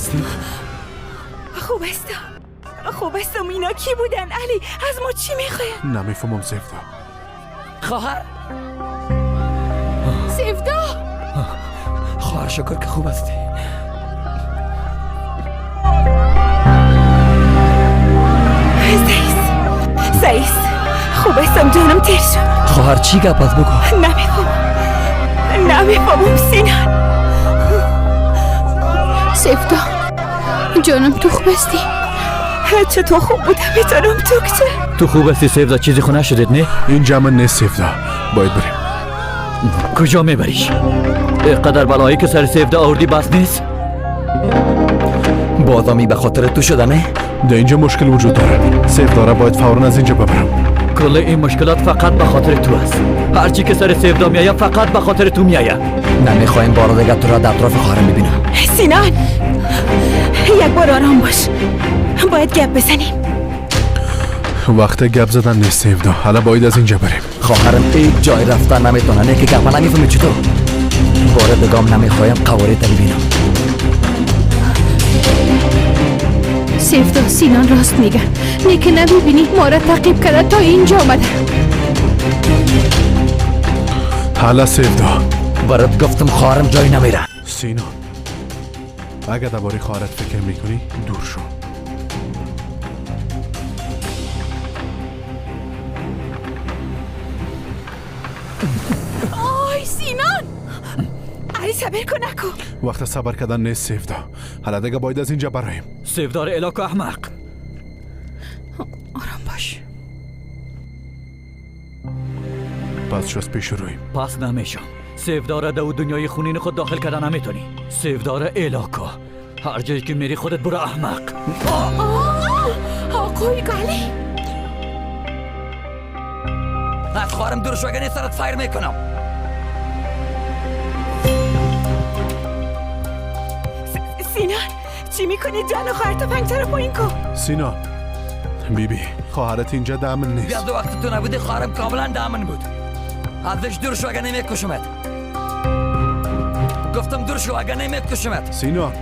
هستی؟ خوب هستم، خوب هستم. اینا کی بودن علی؟ از ما چی میخواین؟ نمیفهمم سیفدا. خواهر، سیفدا. خواهر، شکر که خوب هستی. سیس، سیس، خوب هستم، جانم تیر شد. خواهر، چی گپ است؟ بگو. نمیفهمم، نمیفهمم سینان. سیفدا جانم، تو خوب هستی؟ چطور خوب بودم میتونم تو کچه. تو خوب هستی سیفدا؟ چیزی خو نشدید نه؟ اینجا امن نیست سیفدا، باید بریم. کجا میبریش؟ اینقدر بلایی که سر سیفدا آوردی بس نیست؟ بازامی به خاطر تو شده نه؟ در اینجا مشکل وجود داره سیفدا را باید فورا از اینجا ببرم. کل این مشکلات فقط به خاطر تو است. هرچی که سر سیفدا میآید فقط به خاطر تو میآید. نمیخوایم بار دیگه تو را در اطراف خواهرم ببینم. سینان، یک بار آرام باش، باید گپ بزنیم. وقت گپ زدن نیست سیفدا، حالا باید از اینجا بریم. خواهرم هیچ جای رفتن نمیتونه. نه که گپ نمیفهمی چطور؟ بار دیگه نمیخوایم قواره ببینم. سیفدا، سینان راست میگه. نه که نمیبینی ما را تعقیب کرده تا اینجا آمده. حالا سیفدا. برات گفتم خواهرم جای نمیره. سینا، اگه درباره خواهرت فکر میکنی دور شو. آی سینان، علی صبر کن، نکو. وقت صبر کردن نیست سیفدا، حالا دیگه باید از اینجا براییم. سیفدا ره ایلا کو احمق. آرام باش. پس شو از پیش رویم. پس نمیشم. سیفدا ره در دنیای خونین خود داخل کردن نمیتونی. سیفدا ره ایلا کو. هر جایی که میری خودت برو احمق. آقای علی. از خواهرم دور شو، اگه سرت فایر میکنم. سینان، چی میکنی؟ جان خواهر، تفنگ رو پایین کن. سینا بی بی، خواهرت اینجا در امن نیست. بیا، دو وقت تو نبودی خواهرم کاملا در امن بود. ازش دور شو اگه نمیکشمت. گفتم دور شو اگه نمیکشمت. سینا،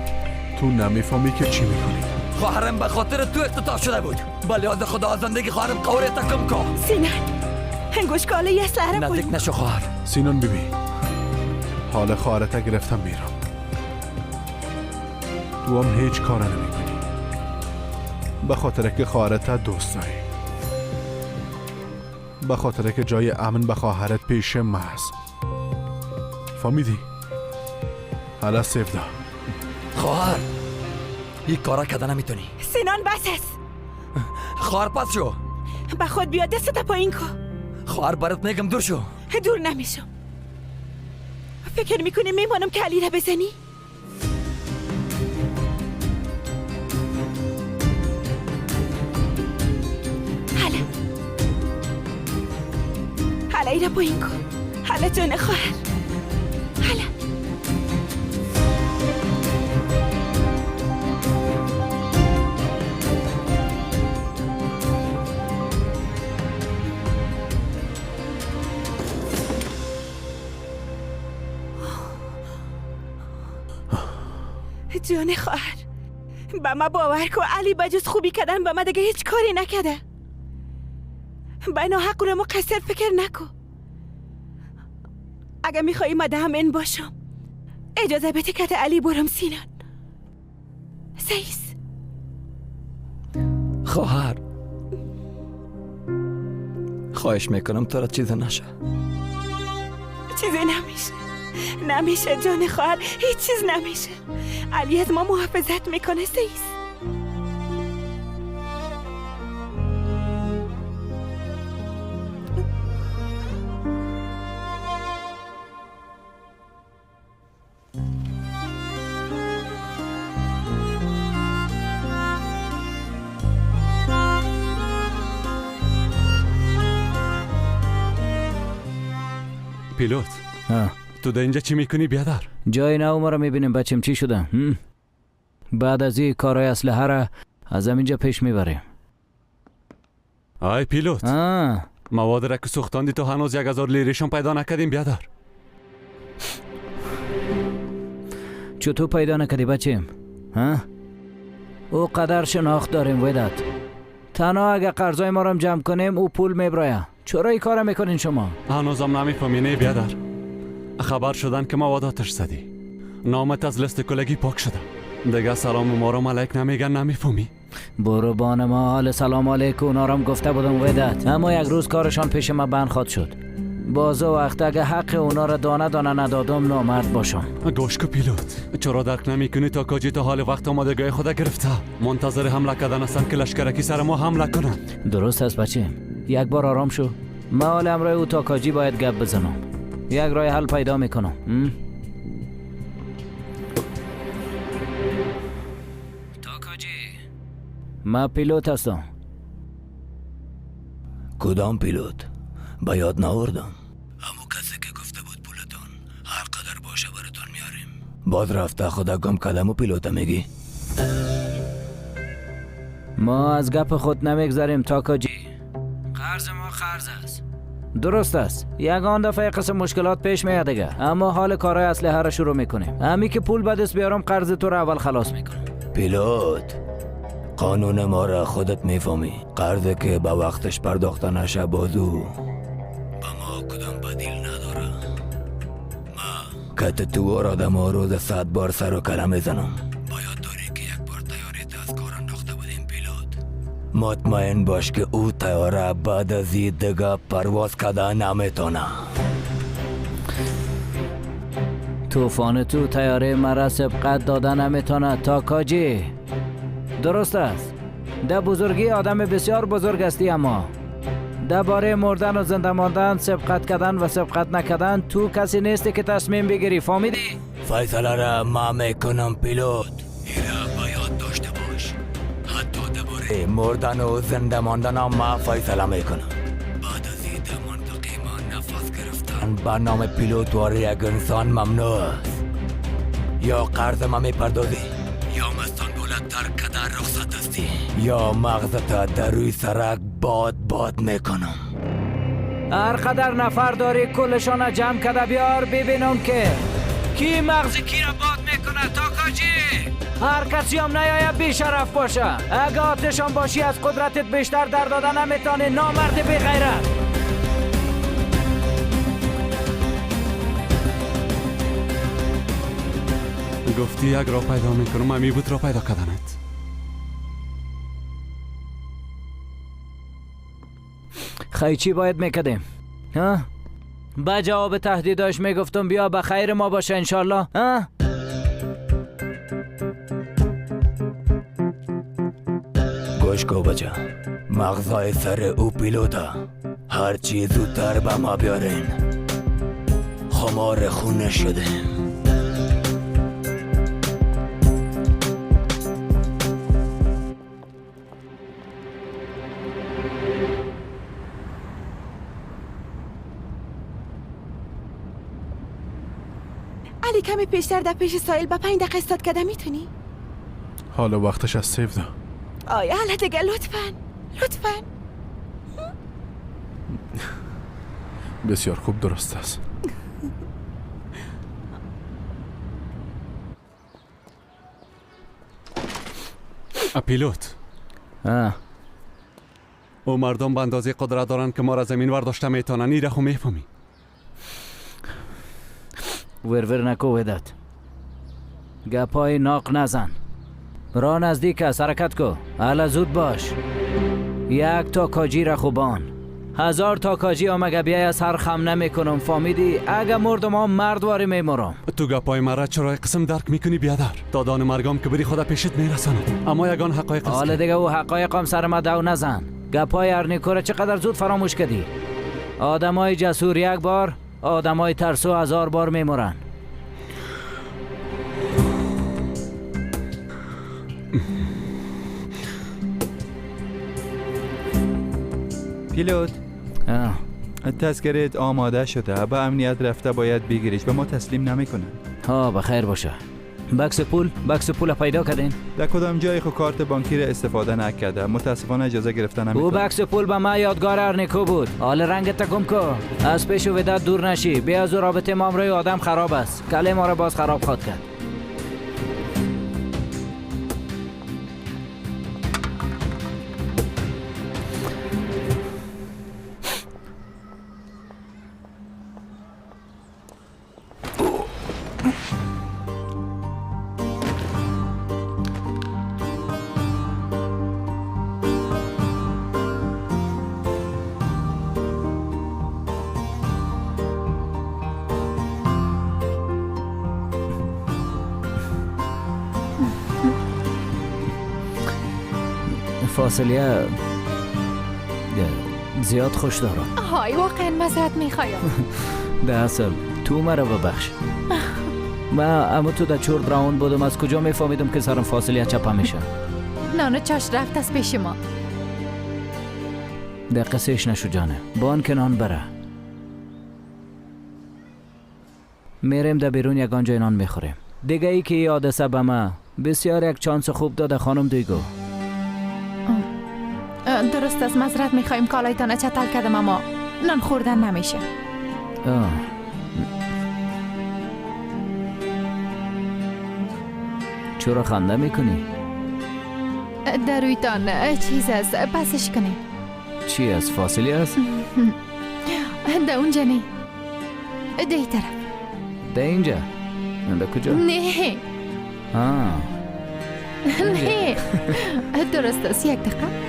تو نمیفهمی که چی میکنی. خواهرم به خاطر تو اختطاف شده بود. بله، از خدا زندگی خواهرم قوره تکم کن. سینان، انگوش کاله یه اسلحه رو نزدیک پایین. نشو خواهر. سینان بی بی، حال خواهرت گرفتم میرم. تو هم هیچ کار نمیکنی به خاطر که خواهرت دوست داری، به خاطر که جای امن به خواهرت پیش ما است. فهمیدی؟ حالا سیفدا. خواهر، این کارا کده نمیتونی. سینان، بس است. خواهر، پس شو. به خود بیا، دستت پایین کن. خواهر، برات میگم دور شو. دور نمیشم. فکر میکنی میمانم که علی را بزنی؟ حالا حالا ایره پایین کن. حالا جان خواهر، حالا. جان خواهر، به ما باور کن، علی بجز خوبی کردن به ما دیگه هیچ کاری نکرده. به ناحق رو مقصر فکر نکن. اگه میخوایی ما ده امن باشم، اجازه بده که علی برم. سینان، سیس. خواهر، خواهش میکنم تو را چیز نشه. چیزی نمیشه، نمیشه جان خواهر، هیچ چیز نمیشه. علی از ما محافظت میکنه سیس. پیلوت، تو در اینجا چی میکنی بیادر؟ جای نو ما رو میبینیم بچیم، چی شده هم؟ بعد از این کارهای اسلحه را از همینجا پیش میبریم. آی پیلوت، مواد را که سوختاندی تو هنوز 1000 لیریشون پیدا نکردیم بیادر. چطور پیدا نکردی بچیم؟ او قدر شناخت داریم وداد. تنها اگه قرضای ما رو جمع کنیم او پول میبرایه. چرا این کارو میکنین شما؟ هنوزم نمیفهمی نه بیادر. خبر شدن که مواد آتش زدی، نامت از لست کلگی پاک شده. دیگه سلام ما رو ملک نمیگن، نمیفهمی؟ برو بان ما حال سلام علیکم اونا رو گفته بودم وداد، اما یک روز کارشان پیش ما بند خواد شد. بازو وقت اگه حق اونا را دانه دانه ندادم نامرد باشم. گوش کو پیلوت، چرا درک نمیکنی تا کاجی تا حال وقت آمادگی خود گرفته، منتظر حمله کردن هستن که لشکرکی سر ما حمله کنند. درست است بچه، یک بار آرام شو. ما حال امرای او تا کاجی باید گپ بزنم، یک راه حل پیدا میکنم. تا کاجی، ما پیلوت هستم. کدام پیلوت؟ به یاد نآوردم. همون کسی که گفته بود پولتان هر قدر باشه براتون میاریم. باز رفته خدا گم کدام پیلوت میگی؟ ما از گپ خود نمیگذریم تاکاجی. قرض ما قرض است. درست است، یگان دفعه قسم مشکلات پیش میاد دیگه، اما حال کارهای اسلحه را شروع میکنیم. همی که پول به دست بیارم قرض تو را اول خلاص میکنم. پیلوت، قانون ما را خودت میفهمی. قرض که به وقتش پرداخته نشه بازو به ما کدام بدیل نداره. ما کت تو آدم ها روز 100 بار سر و کله میزنم. باید داری که یک بار تیاره از کار انداخته بودیم پیلوت. مطمئن باش که او تیاره بعد از این دیگه پرواز کده نمیتونه. طوفان تو تیاره مرا سبقت داده نمیتونه تاکاجی. درست است، ده بزرگی آدم بسیار بزرگ هستی، اما درباره مردن و زنده ماندن، سبقت کردن و سبقت نکردن تو کسی نیستی که تصمیم بگیری. فهمیدی؟ فیصله را ما میکنم پیلوت. ایرا باید داشته باش، حتی درباره مردن و زنده ماندن هم ما فیصله میکنم. بعد از این در منطقه ما نفس گرفتن به نام پیلوت واری یک انسان ممنوع است. یا قرض ما میپردازی، یا استانبول ترک کده رخصت هستی، یا مغزت در روی سرک باد باد میکنم. هر قدر نفر داری کلشان جمع کده بیار ببینم که کی مغز کی را باد میکنه. تاکاجی، هر کسی هم نیاید بی شرف باشه. اگه آتشان باشی از قدرتت بیشتر در داده نمیتونی، نامرد بی غیرت. گفتی یک را پیدا میکنم، امی بود را پیدا کردنت. خیلی چی باید میکردیم؟ ها؟ با جواب تهدیداش میگفتم بیا به خیر ما باشه انشالله. ها؟ گوش کو بچه، مغزای سر او پیلوتا هر چی زودتر به ما بیارین. خمار خونه شده. علی کمی پیشتر در پیش ساحل با 5 دقیقه استاد کده میتونی؟ حالا وقتش از سیف ده. آیا حالا دیگه لطفاً لطفاً. بسیار خوب، درست است. پیلوت، او مردم به اندازه قدرت دارن که ما را زمین برداشته میتونن. ایره خو میفهمی. ورور نکو وداد، گپای ناق نزن. را نزدیک است، حرکت کو. حالا زود باش. یک تا کاجی را خوبان، 1000 تا کاجی هم اگه بیای از هر خم نمیکنم. فهمیدی؟ اگه مردم هم مردواری میمرم. تو گپای مرا چرا قسم درک میکنی بیادر؟ دادان مرگام که بری خدا پیشت میرسانم، اما یگان حقایق است. حالا دیگه او حقایق هم سر ما دو نزن. گپای ارنیکو را چقدر زود فراموش کردی. آدمای جسور یک بار، آدمای ترسو 1000 بار میمرن. پیلوت، تذکرت آماده شده. به امنیت رفته باید بگیریش، به ما تسلیم نمیکنن. ها بخیر باشه. بکس پول، بکس پول پیدا کردین؟ در کدام جای خو کارت بانکی را استفاده نکرده، متاسفانه اجازه گرفته نمیتونم. او بکس پول به ما یادگار ارنیکو بود. حال رنگ گم کو، از پیش وداد دور نشی. بیا از رابطه ما امروی آدم خراب است، کله ما را باز خراب خواد کرد. فاصله زیاد خوش دارم. های واقعا معذرت میخوایم. ده اصل تو مرا ببخش. ما اما تو در چورد راوند بودم، از کجا میفهمیدم که سرم فاصله چپه میشه؟ نانو چاش رفت از پیش ما. ده قصهش نشو جانه، بان که نان بره. میریم در بیرون یگان جای نان میخوریم. دیگه ای که ای حادثه به ما بسیار یک چانس خوب داده خانم دیگو. درست است، معذرت میخوایم کالایتان چتل کردم اما نان خوردن نمیشه. چرا خنده میکنی؟ در رویتان چیز است، پسش کنی. چی از فاصله است؟ ده اونجا نه، ده ای طرف. ده اینجا؟ ده کجا؟ نه. نه درست است، یک دقیقه.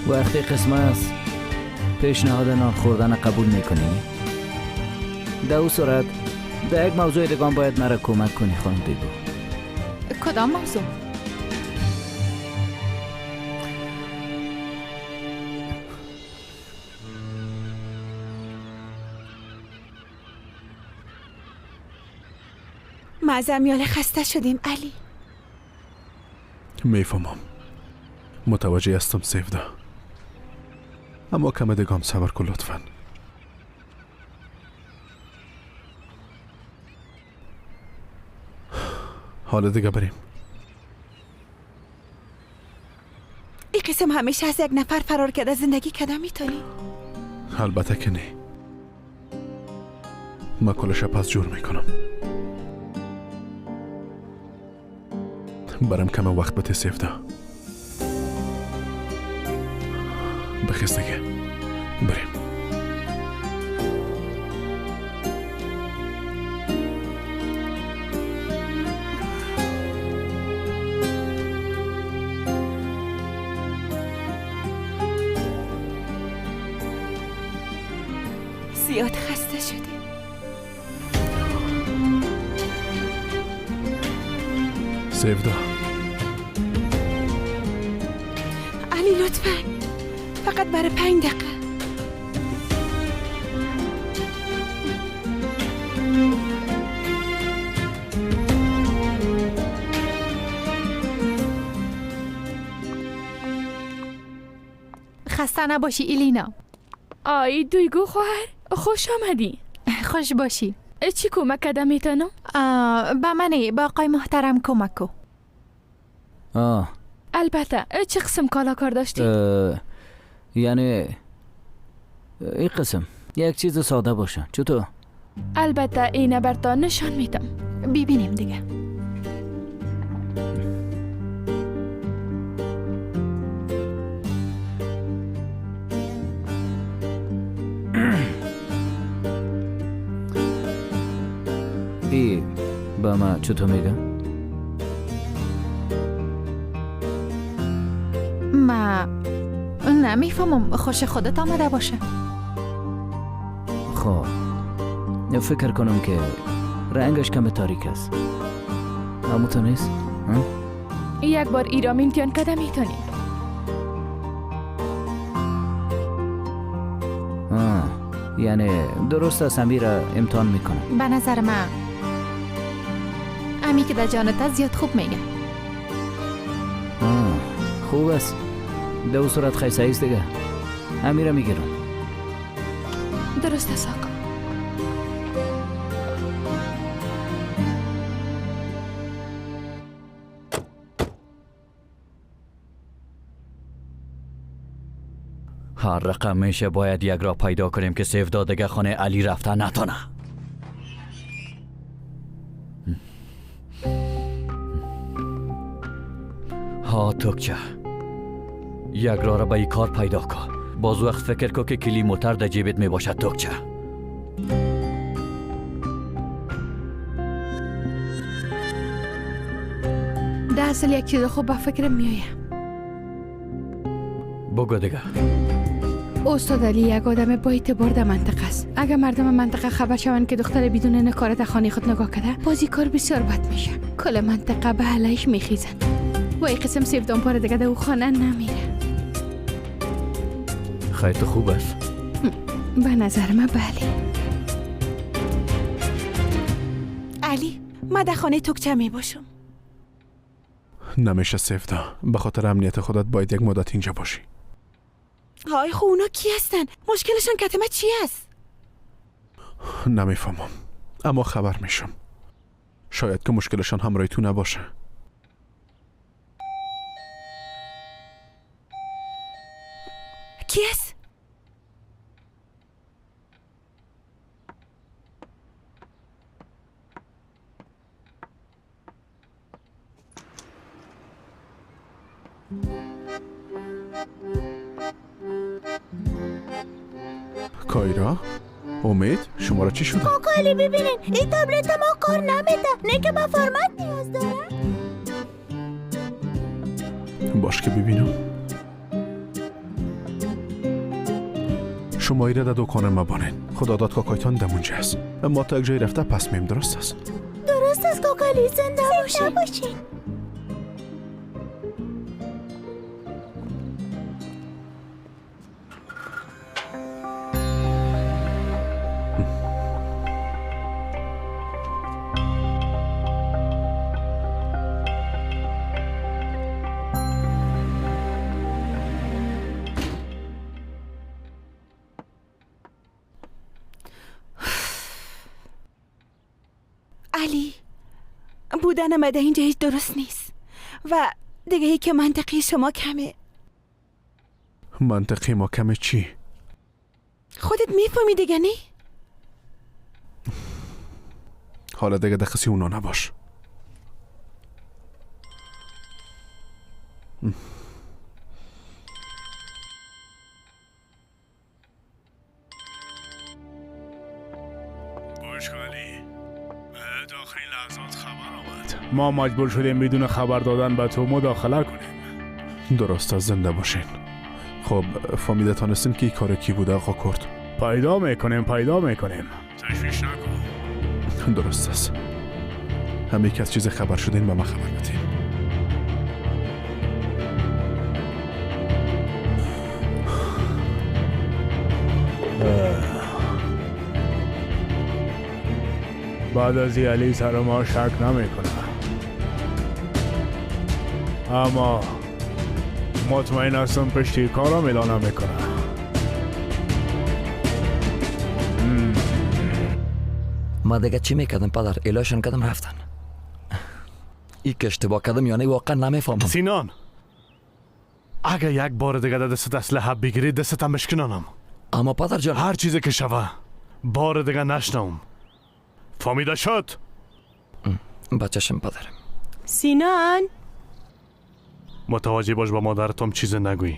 وقتی قسمه است پیشنهاد نان خوردن قبول میکنی؟ در او صورت در یک موضوع دیگه باید مرا کمک کنی خانم دیگو. کدام موضوع؟ ما از امیال خسته شدیم علی. میفهمم، متوجه هستم سیفدا، اما کم دگام صبر کن لطفا. حالا دیگه بریم. این قسم همیشه از یک نفر فرار کرده زندگی کرده میتونی؟ البته که نه، ما کلش پس جور میکنم. برم کم وقت بده سیفدا. بخیز دیگه بریم. زیاد خسته شدیم. سیفدا. علی لطفا فقط برای 5 دقیقه. خسته نباشی ایلینا. آی دویگو خواهر، خوش آمدی. خوش باشی. چی کمک کده میتونم؟ به منی با آقای محترم کمک کو. البته. چه قسم کالا کار داشتی؟ یعنی این قسم یک چیز ساده باشه. چطور؟ البته اینه برتا نشان میدم. ببینیم دیگه. ای با ما چطور میگه؟ ما نمیفهمم. خوش خودت آمده باشه. خب فکر کنم که رنگش کم تاریک است. اما تو نیست؟ یک بار ایرام امتحان کده میتونی. یعنی درست است، امی را امتحان میکنم. به نظر من امی که در جانت زیاد خوب میگه. خوب است. در او صورت خیلی صحیح است دیگه. امی را میگیرم. درست است آقا. هر رقم میشه باید یک را پیدا کنیم که سیفدا دیگه خانه علی رفته نتانه. ها توکچه، یک را به این کار پیدا کن. باز وقت فکر کن که کلی موتر در جیبت می باشد توکچه. اصل یک چیز خوب به فکرم میآید. بگو دیگه. استاد علی یک آدم با اعتبار در منطقه است. اگر مردم منطقه خبر شوند که دختر بدون نکاره در خانه خود نگاه کرده، بازی کار بسیار بد میشه. کل منطقه به علیش میخیزن و این قسم سیفدان پاره دیگه در او خانه نمیره. خیر تو خوب است؟ به نظر من بله. علی من در خانه توکچه می باشم. نمیشه سیفدا، به خاطر امنیت خودت باید یک مدت اینجا باشی. های خب اونا کی هستن؟ مشکلشان کتمه چی است؟ نمیفهمم، اما خبر میشم. شاید که مشکلشان همراه تو نباشه. کی است؟ کایرا، امید، شما را چی شده؟ کاکا علی ببینین این تابلت ما کار نمیده، نه که به فرمت نیاز داره. باش که ببینم. شما ایره در دکان ما بانین. خدا داد کاکایتان دمونجه است. اما تا یک جای رفته پس میم. درست است؟ درست است کاکا علی، زنده باشین. علی بودن من در اینجا هیچ درست نیست و دیگه هی که منطقی شما کمه. منطقی ما کمه چی؟ خودت میفهمی دیگه نی؟ حالا دیگه دخصی اونا نباش. گوش کن علی، آخرین لحظات خبر آمد. ما مجبور شدیم بدون خبر دادن به تو مداخله کنیم. درست از زنده باشین. خب فهمیده تانستین که این کار کی بوده آقا کرد؟ پیدا میکنیم، پیدا میکنیم، تشویش نکن. درست است. همه کس چیز خبر شدین به من خبر بدین. بعد از علی سر ما شک نمیکنه، اما مطمئن هستم پشتی کارم اعلان نمیکنه. ما دیگه چی میکردم پدر؟ الاشان کردم رفتن. ای که اشتباه کردم یعنی واقعا نمیفهمم. سینان، اگه یک بار دیگه دست اسلحه بگیری دستم مشکنانم. اما پدر جان، هر چیزی که شوه بار دیگه نشنوم. فهمیده شد؟ بچشم پدرم. سینان، متوجه باش با مادرتم چیز نگویی.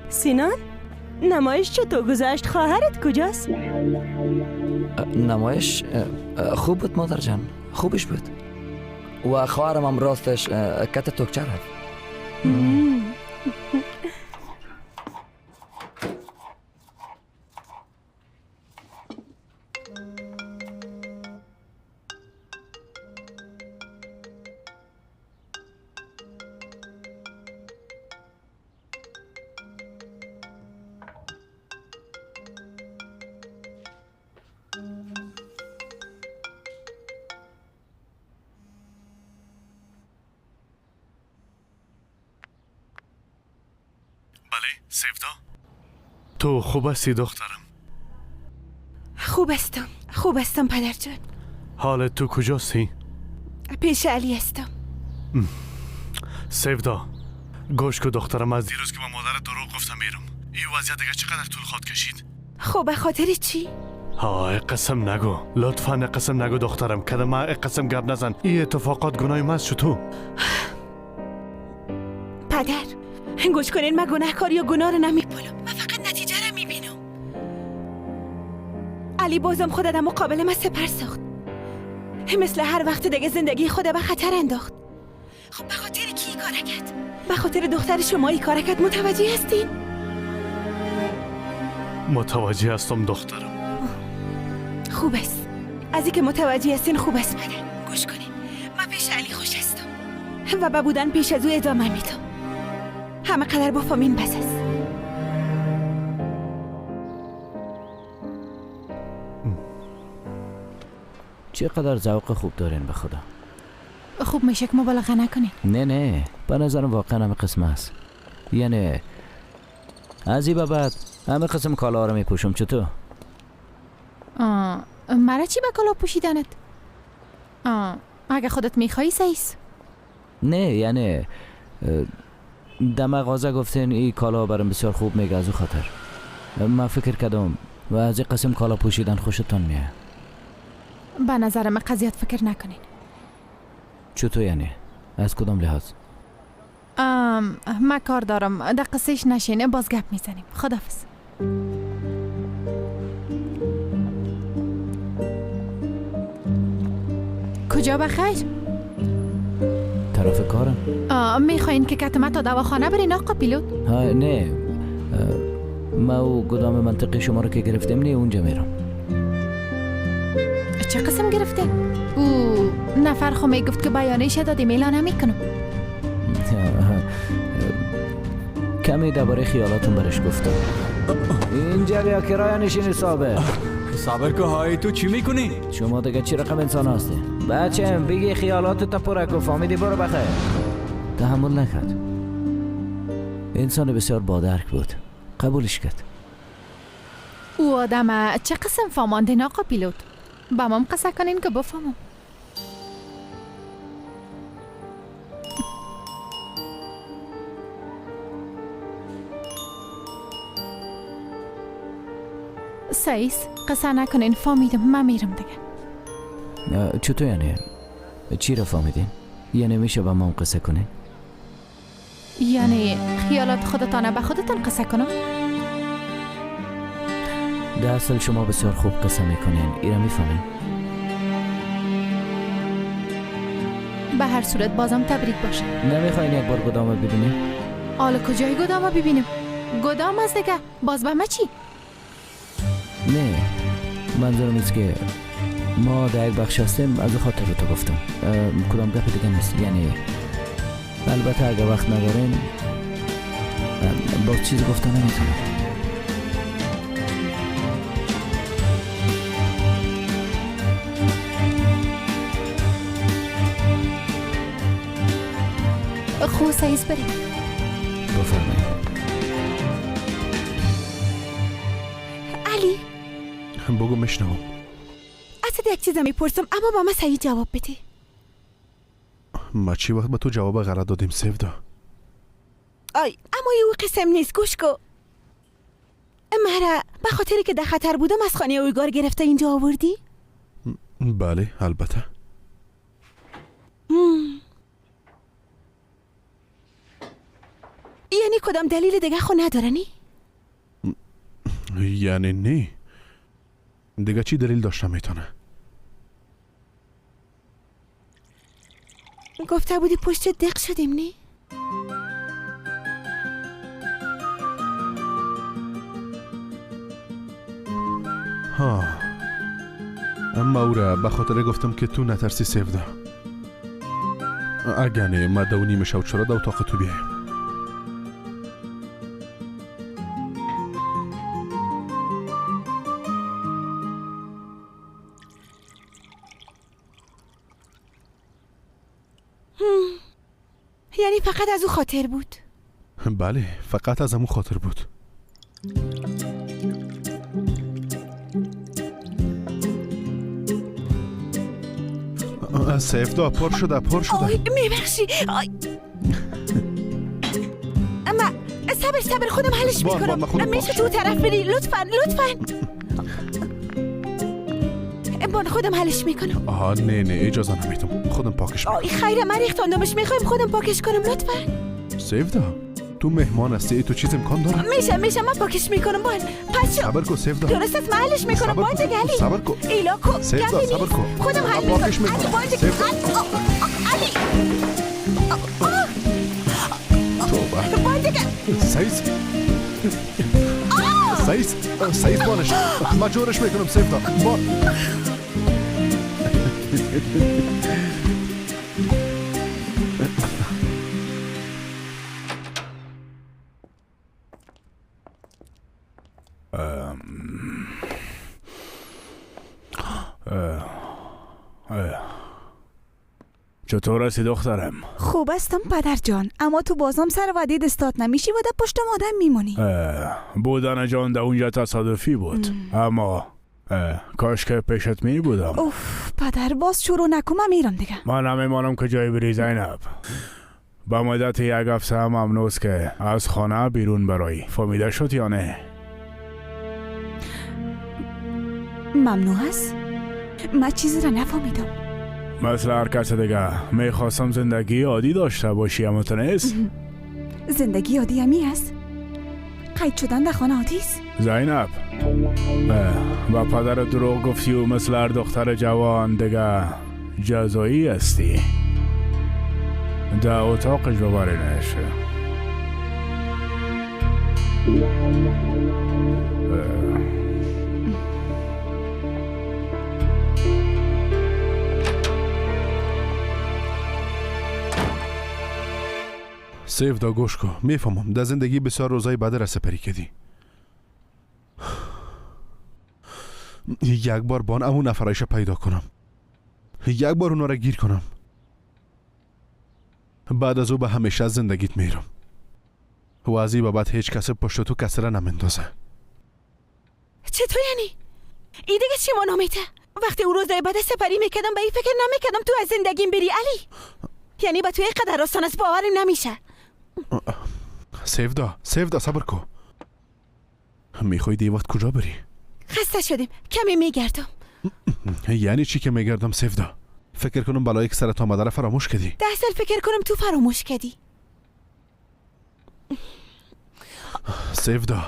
سینان، نمایش چطور گذشت؟ خواهرت کجاست؟ نمایش خوب بود مادر جان، خوبش بود و خواهرم هم راستش کت توکچه رفت. سیفدا، تو خوب هستی دخترم؟ خوب هستم، خوب هستم پدر جان. حال تو کجاستی؟ پیش علی هستم. سیفدا، گوش کو دخترم، از دیروز که به مادر دروغ گفتم میرم. این وضعیت دیگه چقدر طول خواهد کشید؟ خب به خاطر چی؟ های قسم نگو، لطفا قسم نگو دخترم، کدام ما قسم گپ نزن. این اتفاقات گناه من است تو. پدر گوش کنین، من گناهکار یا گناه رو نمیپالم، من فقط نتیجه رو میبینم. علی بازم خود در مقابل من سپر ساخت. مثل هر وقت دیگه زندگی خود به خطر انداخت. خب به خاطر کی کار کرد؟ به خاطر دختر شما ای کار کرد. متوجه هستین؟ متوجه هستم دخترم. خوب است. از اینکه متوجه هستین خوب است. پدر گوش کنین، من پیش علی خوش هستم و به بودن پیش از او ادامه میدم. همه قدر بفهمین بس است. چقدر ذوق خوب دارین به خدا. خوب میشه که مبالغه نکنین. نه نه، به نظرم واقعا همه قسم است. یعنی از این به بعد همه قسم کالا رو میپوشم. چطور؟ مرا چی به کالا پوشیدنت؟ اگه خودت میخوایی سیس. نه یعنی در مغازه گفتین این کالا برام بسیار خوب میگه، از او خاطر من فکر کردم و از این قسم کالا پوشیدن خوشتون میاد. به نظر من قضیت فکر نکنین. چطور یعنی؟ از کدام لحاظ؟ من کار دارم، در قصهش نشینه باز گپ میزنیم. خداحافظ. کجا بخیر؟ طرف کارم. میخواین که کتمه تا دواخانه برین آقا پیلوت؟ نه، ما و گدام منطقه شما رو که گرفتیم نه اونجا میرم. چه قسم گرفته؟ او نفر خو میگفت که بیانیه دادیم اعلان نمیکنم. کمی درباره خیالاتون برش گفتم. اینجا بیا کرایه نشینی صابر. صابر که های تو چی میکنی؟ شما دیگه چی رقم انسان هستی؟ بچم بگی خیالات تا پره کن، فهمیدی؟ برو بخیر. تحمل نکرد. انسان بسیار با درک بود، قبولش کرد. او آدم چه قسم فهماندین آقا پیلوت؟ با مام قصه کنین که بفهمم. سایس قصه نکنین، فهمیدم. من میرم دیگه. چطور یعنی؟ چی را فهمیدین؟ یعنی میشه با مام قصه کنین؟ یعنی خیالات خودتانه به خودتان قصه کنم؟ در اصل شما بسیار خوب قصه میکنین، ایرا میفهمین؟ به هر صورت بازم تبریک باشه. نمیخواین یک بار گدامه ببینیم؟ حالا کجای گدامه ببینیم؟ گدام از دیگه، باز به ما چی؟ نه، منظورم است که ما در یک بخش هستیم، از خاطر رو تو گفتم. کدام گپ دیگه نیست. یعنی البته اگه وقت ندارین باز چیز گفتن نمیتونم. خو سایز بریم. بفرمایید. علی بگو میشنوم. اصلا یک چیز میپرسم اما با من صحیح جواب بده. ما چی وقت به تو جواب غلط دادیم سیفدا؟ آی اما او قسم نیست. گوش کو، مرا به خاطری که در خطر بودم از خانه اویگار گرفته اینجا آوردی؟ بله البته. یعنی کدام دلیل دیگه خو نداره نی؟ یعنی نه دیگه چی دلیل داشته میتونه؟ گفته بودی پشت دق شدیم نی؟ ها، اما او را به خاطر گفتم که تو نترسی سیفدا. اگه نه ما دونی میشه چرا در اتاق تو بیایم. یعنی فقط از او خاطر بود؟ بله فقط از او خاطر بود. سیفدا پر شده پر شده. آی میبخشی. آی اما صبر صبر خودم حلش میکنم. میشه تو طرف بری لطفا لطفا. بان خودم حلش میکنم. آها نه نه اجازه نمیدم، خودم پاکش میکنم. آی خیره من ریختاندمش، میخوایم خودم پاکش کنم لطفا. سیفدا تو مهمان هستی، تو چیز امکان داره؟ میشه من پاکش میکنم. بان پس شو. صبر کو سیفدا. درست است، من حلش میکنم. بان جگ علی صبر کو. ایلا کو سیفدا صبر کو. خودم حل میکنم. علی بان جگ علی توبه. بان جگ سعید سعید بانش من جورش میکنم. سیفدا بان. چطور هستی دخترم؟ خوب هستم پدر جان، اما تو بازم سر وعده دستات نمیشی و در پشت آدم میمونی. بودن جان در اونجا تصادفی بود، اما کاش که پیشت می بودم. اوف پدر باز شروع نکن، من میرم دیگه. من نمیمانم که جای بری زینب. به مدت یک هفته هم ممنوع که از خانه بیرون برایی. فهمیده شد یا نه؟ ممنوع است؟ من چیزی را نفهمیدم. مثل هر کس دیگه میخواستم زندگی عادی داشته باشی، اما تو نیست. زندگی عادی همی است؟ قید شدن در خانه عادی است؟ زینب با پدر دروغ گفتی و مثل هر دختر جوان دیگه جزایی هستی. در اتاقش ببرینش. سیفدا گوش کن، میفهمم در زندگی بسیار روزای بد را سپری کردی. یک بار بان امون نفرایش پیدا کنم، یک بار اونا را گیر کنم، بعد از او به همیشه از زندگیت میرم و از این به بعد هیچ کس پشت تو کس را نمندازه. چطور یعنی؟ ای دیگه چی مانا میته؟ وقتی او روزای بد سپری میکردم به این فکر نمیکردم تو از زندگیم بری علی. یعنی با تو اینقدر آسان است باورم نمیشه. سیفدا صبر کو. میخوای دی وقت کجا بری؟ خسته شدیم، کمی میگردم. یعنی چی که میگردم سیفدا؟ فکر کنم بلایی که سرت آمده را فراموش کردی. 10 سال فکر کنم تو فراموش کردی. سیفدا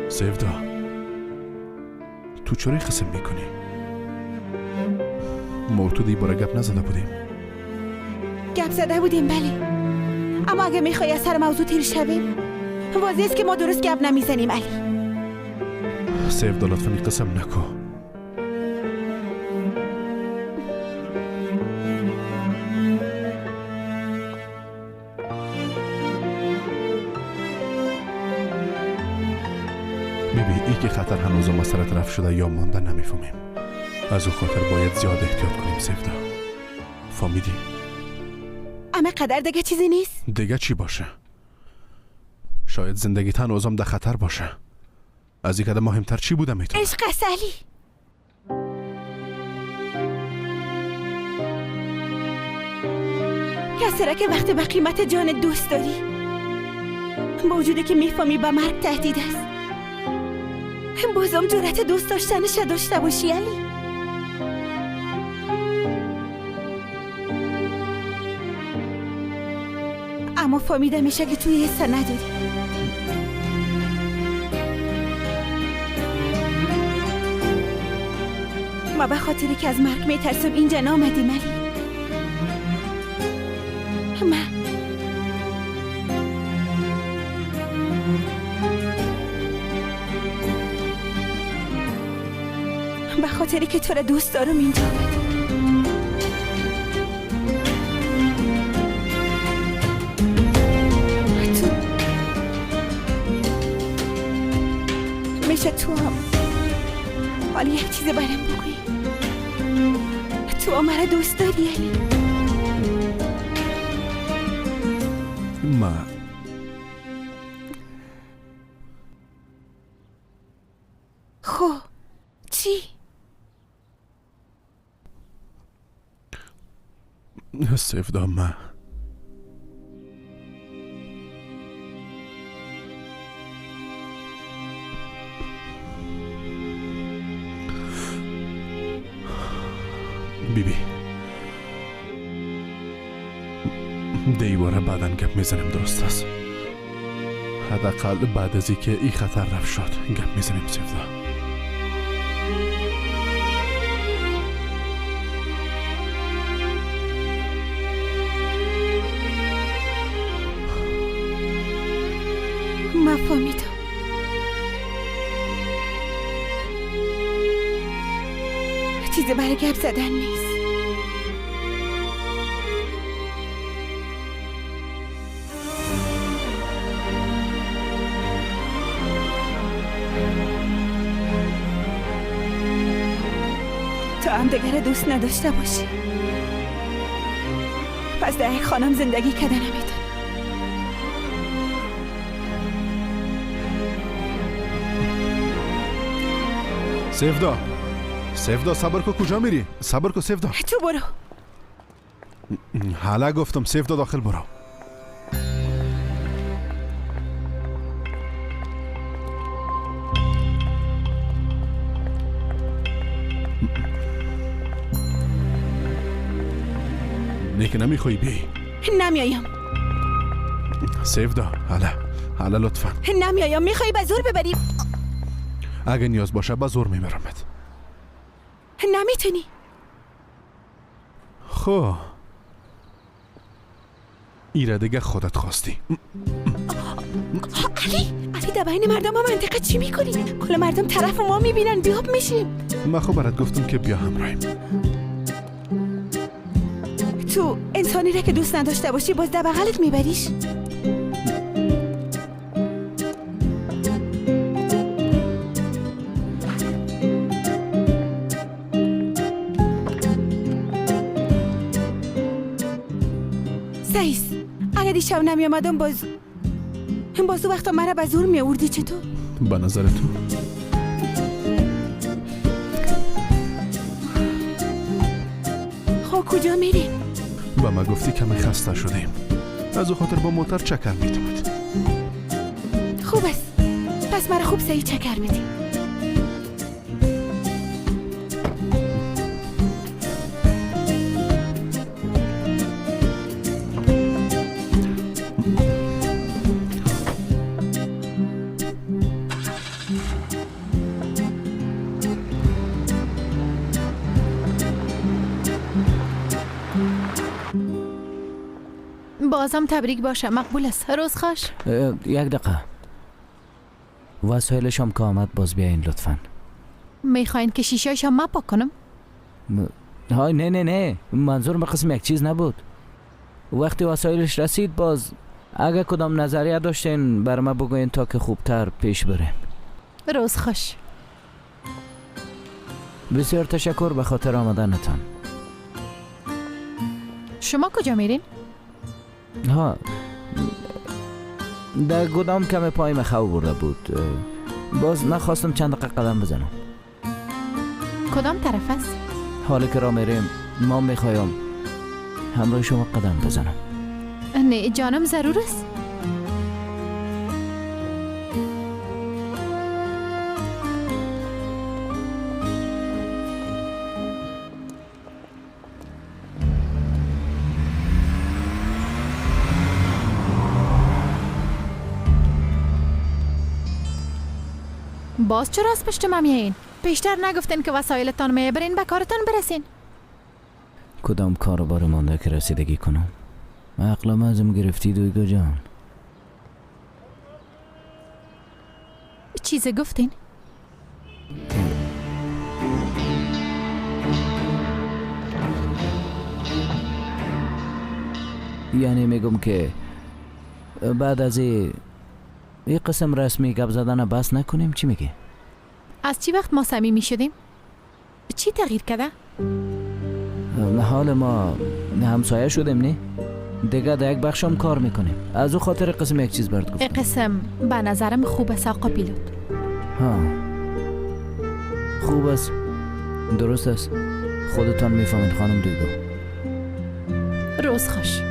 سیفدا تو چرا قسم میکنی؟ ما تو دی باره گپ نزده بودیم. گپ زده بودیم بله، اما اگه میخوای از سر موضوع تیر شویم واضح است که ما درست گپ نمیزنیم علی. سیفدا لطفا قسم نکن. بیبی ای که خطر هنوز ما سر طرف شده یا مانده نمیفهمیم. از او خاطر باید زیاد احتیاط کنیم سیفدا. فهمیدی؟ اما قدر دیگه چیزی نیست؟ دیگه چی باشه؟ شاید زندگی هنوزم در خطر باشه. از این که مهمتر چی بوده میتونه؟ عشق است علی. کسی را که وقتی به قیمت جان دوست داری، با وجودی که میفهمی به مرگ تهدید است، بازم جرأت دوست داشتنش داشته باشی علی. اما فهمیده میشه که توی حس نداری. ما به خاطری که از مرگ میترسم اینجا نامدیم علی. من به خاطری که تو را دوست دارم اینجا آمدیم. تو میشه تو هم حالا یک چیز برم بگویی. تو هم مرا دوست داری علی؟ ما خب چی؟ سیفدا ما بیبی دیواره بعدا گپ میزنیم، درست است؟ حداقل بعد از اینکه این خطر رفت شد گپ میزنیم سیفدا. ما فهمیدم. چیزی برای گپ زدن نیست. تا هم دیگر دوست نداشته باشی پس در یک خانم زندگی کردن نمیتونی. سیفدا، سیفدا صبر کو، کجا میری؟ صبر کو سیفدا. تو برو. حالا گفتم سیفدا داخل برو. نه که نمیخوای بیای؟ نمیایم. سیفدا حالا حالا لطفا. نمیایم. میخوای به زور ببری؟ اگه نیاز باشه به زور میبرمت. نمیتونی. خب ایره دیگه خودت خواستی. علی، علی در بین مردم منطقه چی میکنی؟ کل مردم طرف ما میبینن، بیاب میشیم. من خب برات گفتم که بیا همراهیم. تو انسانی را که دوست نداشته باشی باز در بغلت میبریش؟ سعیس، اگه دیشب نمی آمدم باز او وقتا مرا به زور می آوردی چطور؟ به نظر تو؟ خب کجا میریم؟ به ما گفتی کمی خسته شدیم، از او خاطر با موتر چکر میتومد. خوب است، پس مرا خوب سعی چکر میدی. بازم تبریک باشه، مقبول است. روز خوش. یک دقیقه، وسایل شام که آمد باز بیاین لطفا. میخواین که شیشه شام ما پاک کنم؟ های نه نه نه، منظور به قسم یک چیز نبود. وقتی وسایلش رسید باز اگه کدام نظریه داشتین بر ما بگوین تا که خوبتر پیش بریم. روز خوش. بسیار تشکر به خاطر آمدنتان. شما کجا میرین؟ ها، در گدام کم پای مخو برده بود، باز نخواستم چند دقیقه قدم بزنم. کدام طرف است؟ حالا که را میریم ما میخوایم همراه شما قدم بزنم. نه جانم، ضرور است. باز چرا از پشت ما میایین؟ پیشتر نگفتین که وسایلتان میبرین به کارتان برسین. کدام کاروبار مانده که رسیدگی کنم؟ عقلم ازم گرفتی دویگو جان. چیز گفتین؟ یعنی میگم که بعد از این قسم رسمی گپ زدن بس نکنیم. چی میگی؟ از چی وقت ما صمیمی شدیم؟ چی تغییر کرده؟ حال ما همسایه شدیم نه؟ دیگه در یک بخش هم کار میکنیم. از او خاطر قسم یک چیز برات گفتم. قسم به نظرم خوب است آقا پیلوت. ها خوب است، درست است. خودتان میفهمید خانم دویگو. روز خوش.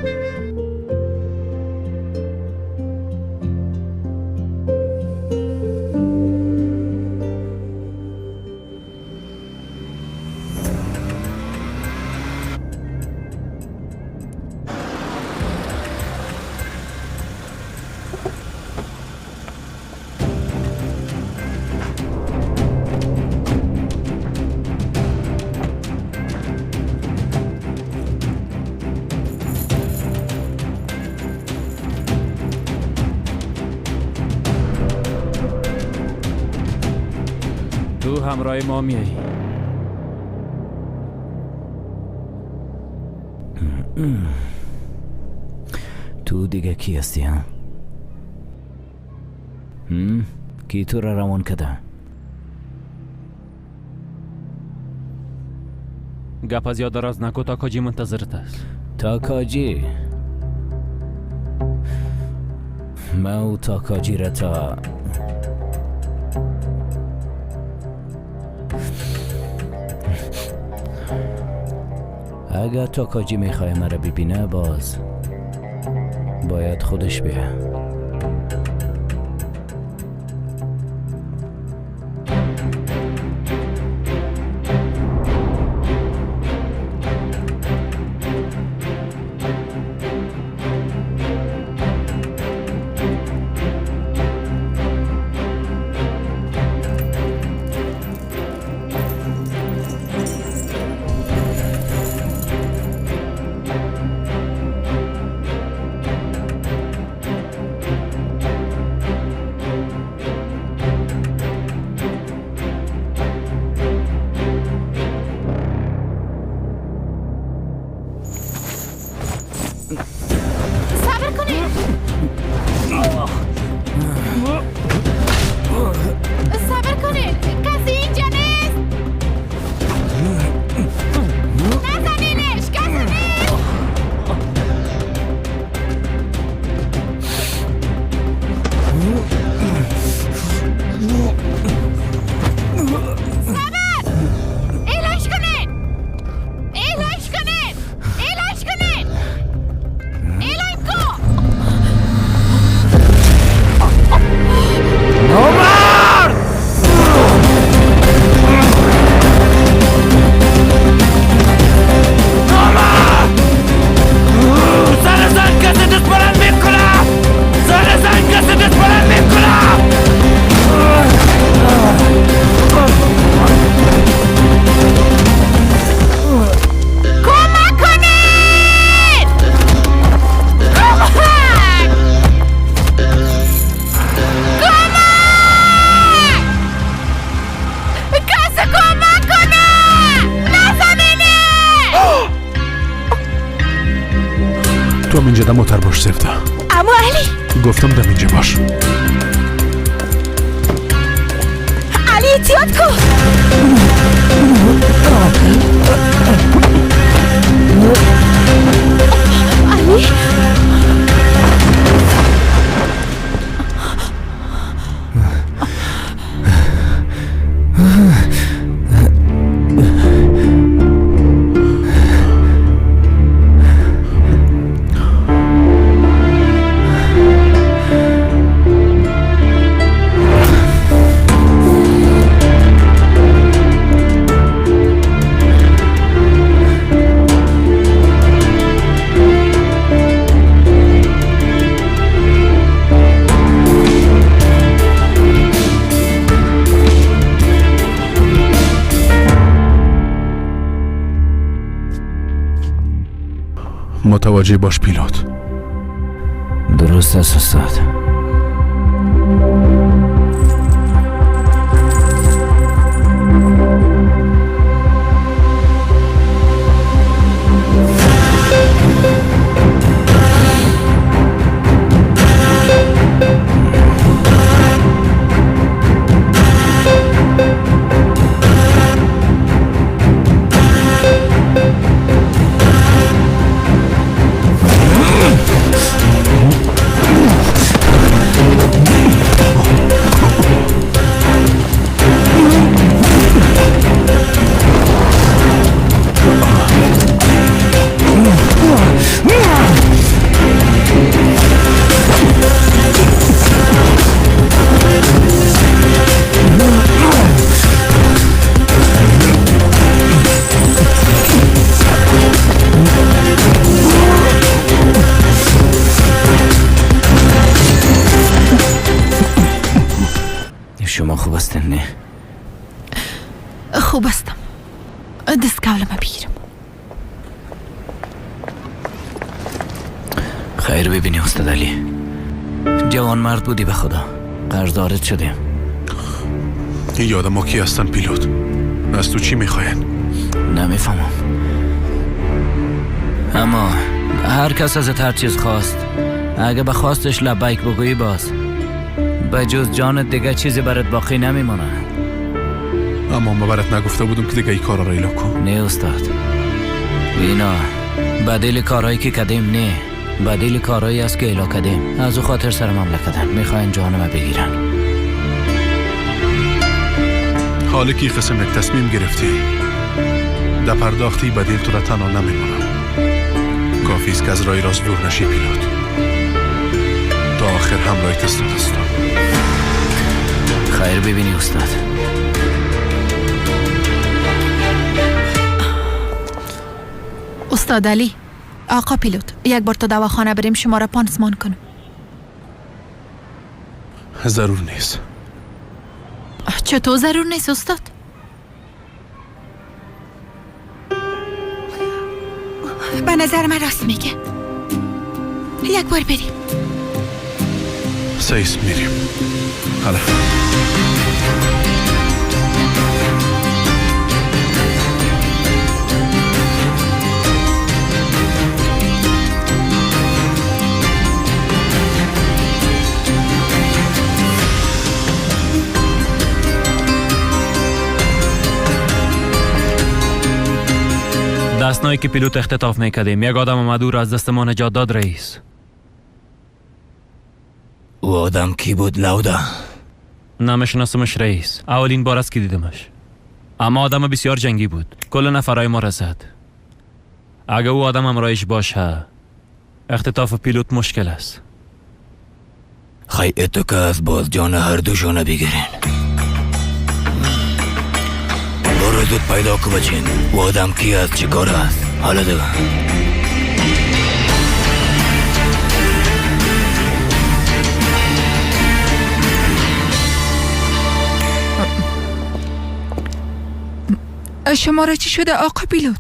همراه ما میایی. تو دیگه کی هستی ها؟ کی تو را روان کده؟ گپ از یاد دراز نکو، تاکاجی منتظرت است. تاکاجی؟ ما او تاکاجی را تا اگر تاکاجی میخوای مرا ببینه باز باید خودش بیه. گفتم دم اینجا باش. علی احتیاط کن. علی متوجه باش پیلوت. درست است استاد. شما خوب هستین نه؟ خوب هستم. دست کولم بگیرم. خیر ببینی استاد علی. جوان مرد بودی به خدا. قرضدارت شدیم. این آدم ها کی هستن پیلوت؟ از تو چی میخواین؟ نمیفهمم، اما هر کس ازت هر چیز خواست، اگه به خواستش لبیک بگویی باز به جز جانت دیگه چیزی برات باقی نمیمونه. اما ما برات نگفته بودم که دیگه ای کارا را ایلا کن. نه استاد، اینا بدیل کارهایی که کدیم نه، بدیل کارهایی است که ایلا کدیم. از او خاطر سر مملکتن میخواین جانم بگیرن. حالا که قسم یک تصمیم گرفتی در پرداختی بدیل تو را تنها نمیمونم. کافی است که از راه راست دور نشی پیلوت. تا آخر همراهیت هستم. خیر ببینی استاد. استاد علی، آقا پیلوت، یک بار تا دواخانه بریم شما را پانسمان کنم. ضرور نیست. چطور ضرور نیست استاد؟ به نظر من راست میگه. یک بار بریم. سیس میریم. حالا دستنایی که پیلوت اختطاف میکردیم یک آدم آمد او را از دست ما نجات داد رئیس. او آدم کی بود لودا؟ نمیشناسمش رئیس، اولین بار است که دیدمش. اما آدم بسیار جنگی بود، کل نفرای ما را زد. اگه او آدم همراهش باشه اختطاف پیلوت مشکل است. خی اتو که از باز جان هر دوشانه بگیرین. برو زود پیدا کو بچین. او آدم کی است، چی کار است؟ حالا دیگه شما را چی شده آقا پیلوت؟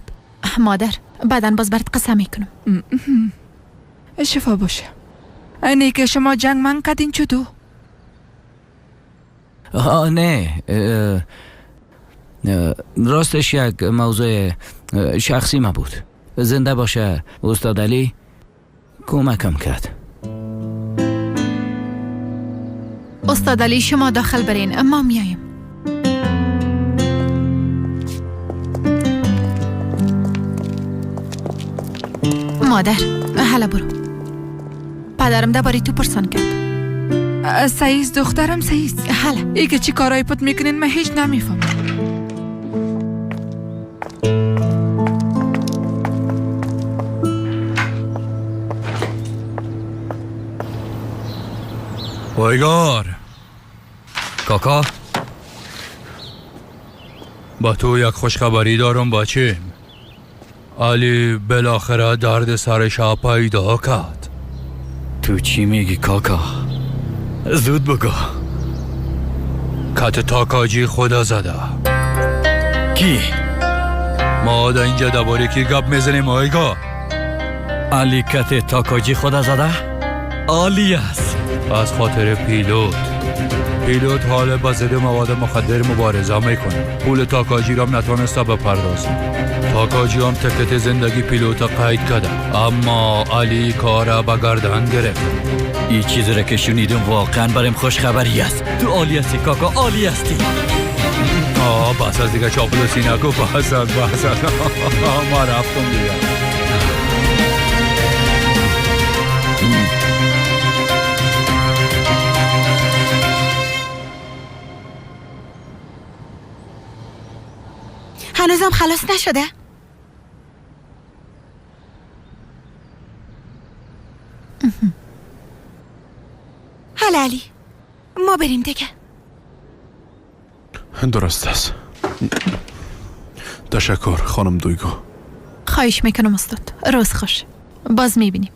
مادر، بعدا باز برات قسم میکنم. شفا باشه. اینه که شما جنگ من کردین چطور؟ نه، راستش یک موضوع شخصی ما بود. زنده باشه استاد علی کمکم کرد. استاد علی شما داخل برین، ما میایم. مادر، حالا برو. پدرم درباره تو پرسان کرد. سعیز دخترم سعیز. حالا ای که چی کارایی پت میکنین من هیچ نمیفهمم. پایگار کاکا، با تو یک خوشخبری دارم بچه. علی بالاخره درد سرش پیدا کرد. تو چی میگی کاکا؟ زود بگو. کت تاکاجی خدا زده. کی؟ ما در اینجا درباره کی گپ میزنیم آیگا؟ علی کت تاکاجی خدا زده؟ عالی است. از خاطر پیلوت. پیلوت حال با ضد مواد مخدر مبارزه میکنه. پول تاکاجی را نتونسته بپردازه. تاکاجی هم تکت زندگی پیلوت قید کرده، اما علی کار به گردن گرفت. این چیزی را که شنیدم واقعا برایم خوش خبری است. تو عالی هستی کاکا، عالی هستی. بس از دیگه چاپلوسی نکو. بس از بس از ما رفتم دیگه. هنوزم خلاص نشده؟ حالا علی ما بریم دیگه. درست است. تشکر خانم دویگو. خواهش میکنم استاد. روز خوش. باز میبینیم.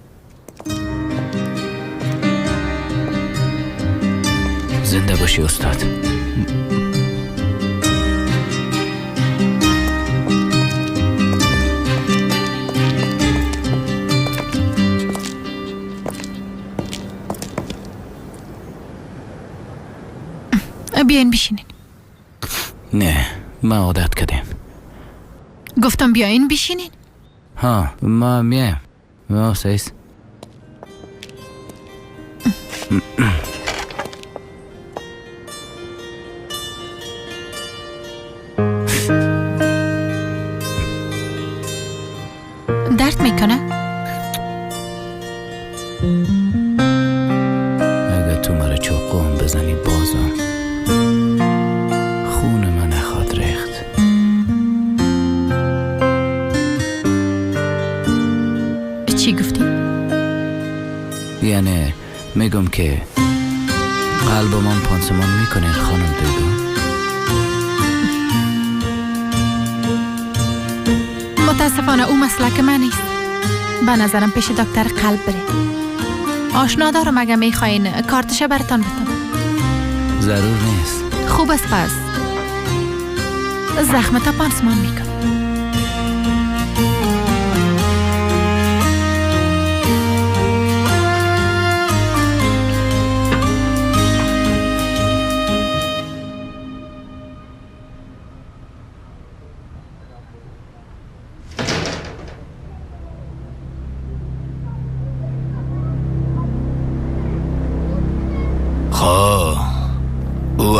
زنده باشی استاد. بیاین بشینین. نه، ما عادت کردیم. گفتم بیاین بشینین. ها، ما میایم. سیس. درد میکنه؟ اگه تو مرا چاقو هم بزنی بازم خون من نخواد ریخت. چی گفتی؟ یعنی میگم که قلبمان پانسمان میکنه خانم دیگو. متاسفانه او مسلک من نیست. به نظرم پیش دکتر قلب بره. آشنا دارم، اگه میخواین کارتش براتان بدم. ضرور نیست. خوب است، پس زخمت پانسمان میکنم.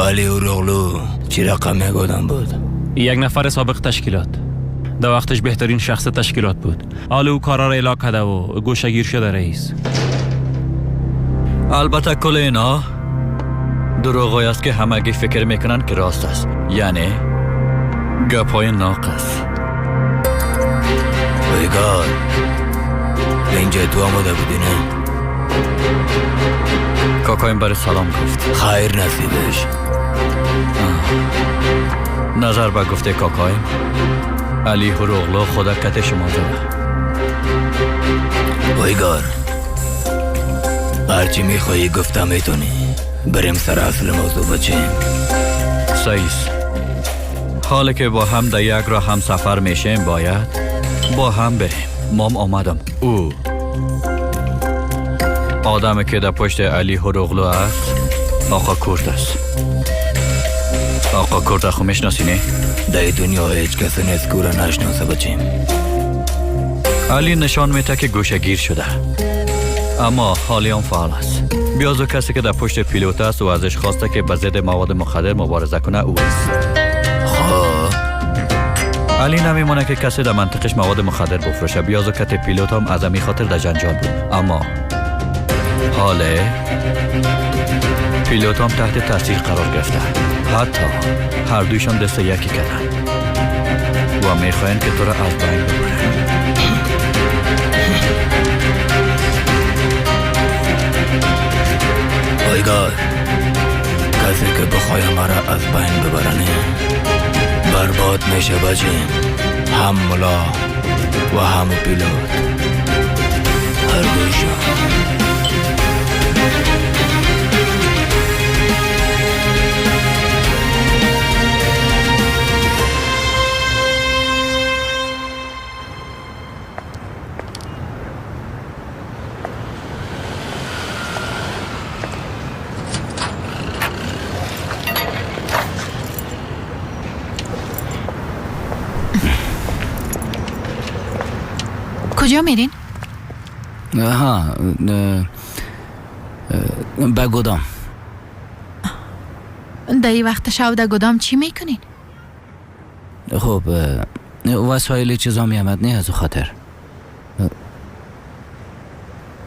علی اوروغلو چی رقم یک آدم بود؟ یک نفر سابق تشکیلات، در وقتش بهترین شخص تشکیلات بود. حالا او کارا را اعلا کرده و گوشه‌گیر شده رئیس. البته کل اینا دروغ‌هایی است که همگی فکر میکنن که راست است، یعنی گپ‌های ناقص. ویگار اینجا تو آمده بودی نه؟ کاکایم برای سلام گفت. خیر نصیبش. نظر به گفته کاکایم علی هروغلو خدا کت شما زده. ویگار هرچی میخوایی گفتم میتونی. بریم سر اصل موضوع بچیم. سایس، حالا که با هم در یک راه هم سفر میشیم باید با هم بریم. مام آمدم. او آدمی که در پشت علی هروغلو است آقا کرد است. آقا کرد خو میشناسی نه؟ در دنیا هیچ کسی نیست که او را نشناسه بچیم. علی نشان میده که گوشه گیر شده، اما حالی هم فعال است. بیازو کسی که در پشت پیلوت است و ازش خواسته که به ضد مواد مخدر مبارزه کنه او است. خب علی نمیمونه که کسی در منطقش مواد مخدر بفروشه. بیازو کت پیلوت هم از امی خاطر در جنجال بود، اما حاله پیلوت هم تحت تاثیر قرار گرفته. حتی هر دویشان دست یکی کردن و میخواین که تو را از بین ببرن. ویگار کسی که بخوای مرا از بین ببرنه برباد میشه بچیم. هم ملا و هم پیلوت، هر دویشان. کجا میرین؟ ها، به گودام. در این وقت شب در گودام چی میکنین؟ خب وسایل چیزا میامد نه، از خاطر.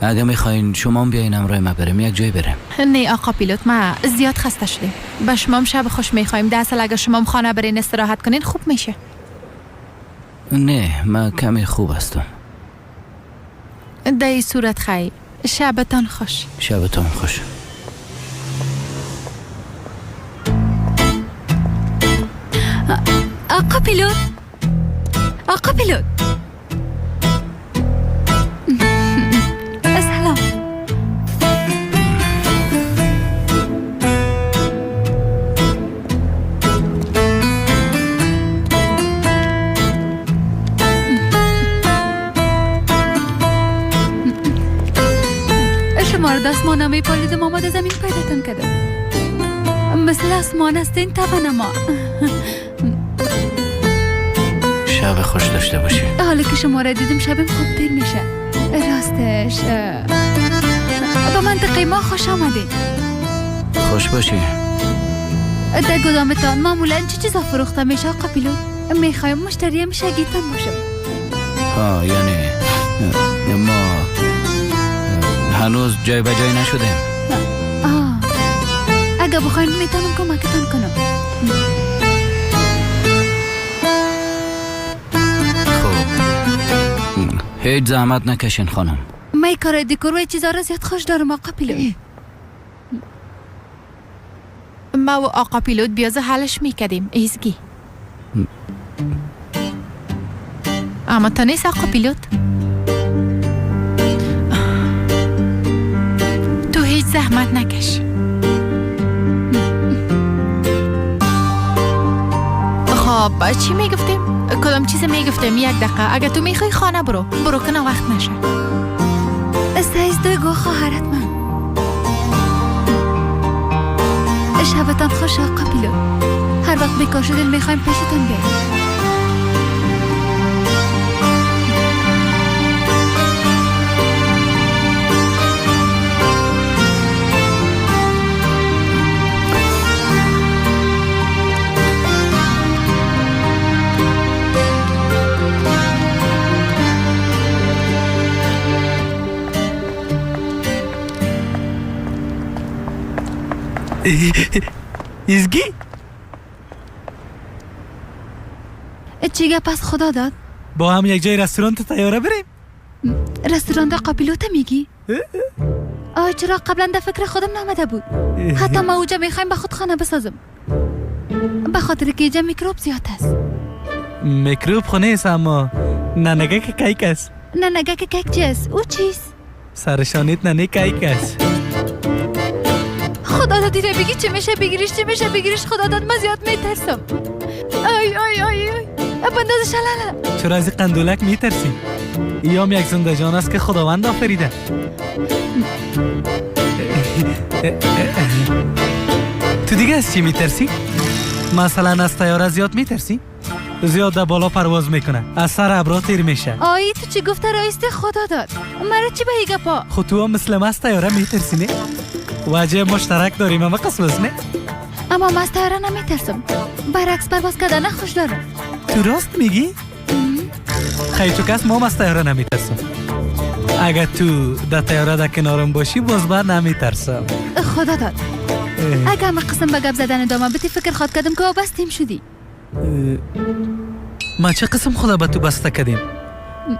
اگه میخواین شما بیاین همراه ما بریم یک جای بریم. نه آقا پیلوت، ما زیاد خسته شدیم. به شما شب خوش میخوایم. در اصل اگه شما خانه برین استراحت کنین خوب میشه. نه، من کمی خوب هستم. در این صورت خیر، شبتان خوش. شبتان خوش. آقا پیلوت، آقا پیلوت، سلام. شما را دستمان میپالیدم، آمد زمین پیداتان کردم. مثل آسمان هستین طبعا. ما شب خوش داشته باشی. حالا که شما را دیدم شبم خوب تیر میشه. راستش به منطقه ما خوش آمدید. خوش باشی. در گدامتان معمولا چه چیزا فروخته میشه آقا پیلوت؟ میخوایم مشتری همیشگیتان باشم. ها یعنی ما هنوز جای به جای نشدیم. اگه بخواین میتونم کمکتان کنم. خب هیچ زحمت نکشین خانم. من کار دکور و چیزا را زیاد خوش دارم آقا پیلوت. ما و آقا پیلوت بیازه حلش میکردیم ایزگی. اما تا نیست آقا پیلوت. تو هیچ زحمت نکش. خب چی میگفتیم؟ کدام چیز میگفتیم؟ یک دقیقه اگه تو میخوای خانه برو، برو که وقت نشه. سایز دوگو خواهرت من. شبتان خوش آقا پیلوت. هر وقت بیکار شدین میخوایم پیشتان بیاییم. ایزگی؟ چی گپ از خدا داد؟ با هم یک جای رستوران تیاره بریم؟ رستوران آقا پیلوت میگی؟ آی چرا قبلا در فکر خودم نامده بود. حتی ما اوجا میخوایم به خود خانه بسازم، به خاطر که اینجا میکروب زیاد است. میکروب خو نیست اما ننگه که کیک است. ننگه که کیک چی است؟ او چیست؟ سرشانیت ننه کیک است. خدا داد دیره بگی چه میشه بگیریش، چه میشه بگیریش. خدا داد من زیاد میترسم. آی آی آی آی بنداز شلاله. چرا از قندولک میترسی؟ ایام یک زنده جان است که خداوند آفریده. تو دیگه از چی میترسی؟ مثلا از طیاره زیاد میترسی؟ زیاد در بالا پرواز میکنه، از سر ابرا تیر میشه. آی تو چی گفته رئیس خدا داد؟ مرا چی به ای گپا؟ خود تو هم مثل من از طیاره میترسی نه؟ وجه مشترک داریم اما قسم است نه؟ اما من از طیاره نمیترسم، برعکس پرواز کردن خوش دارم. تو راست میگی؟ خیلی تو کس ما از طیاره نمیترسم. اگر تو در طیاره در کنارم باشی باز بر نمیترسم. خدا داد اگر من قسم به گپ زدن ادامه بدی فکر خواد کردم که وابستیم شدی. ما چه قسم خدا به تو بسته کردیم؟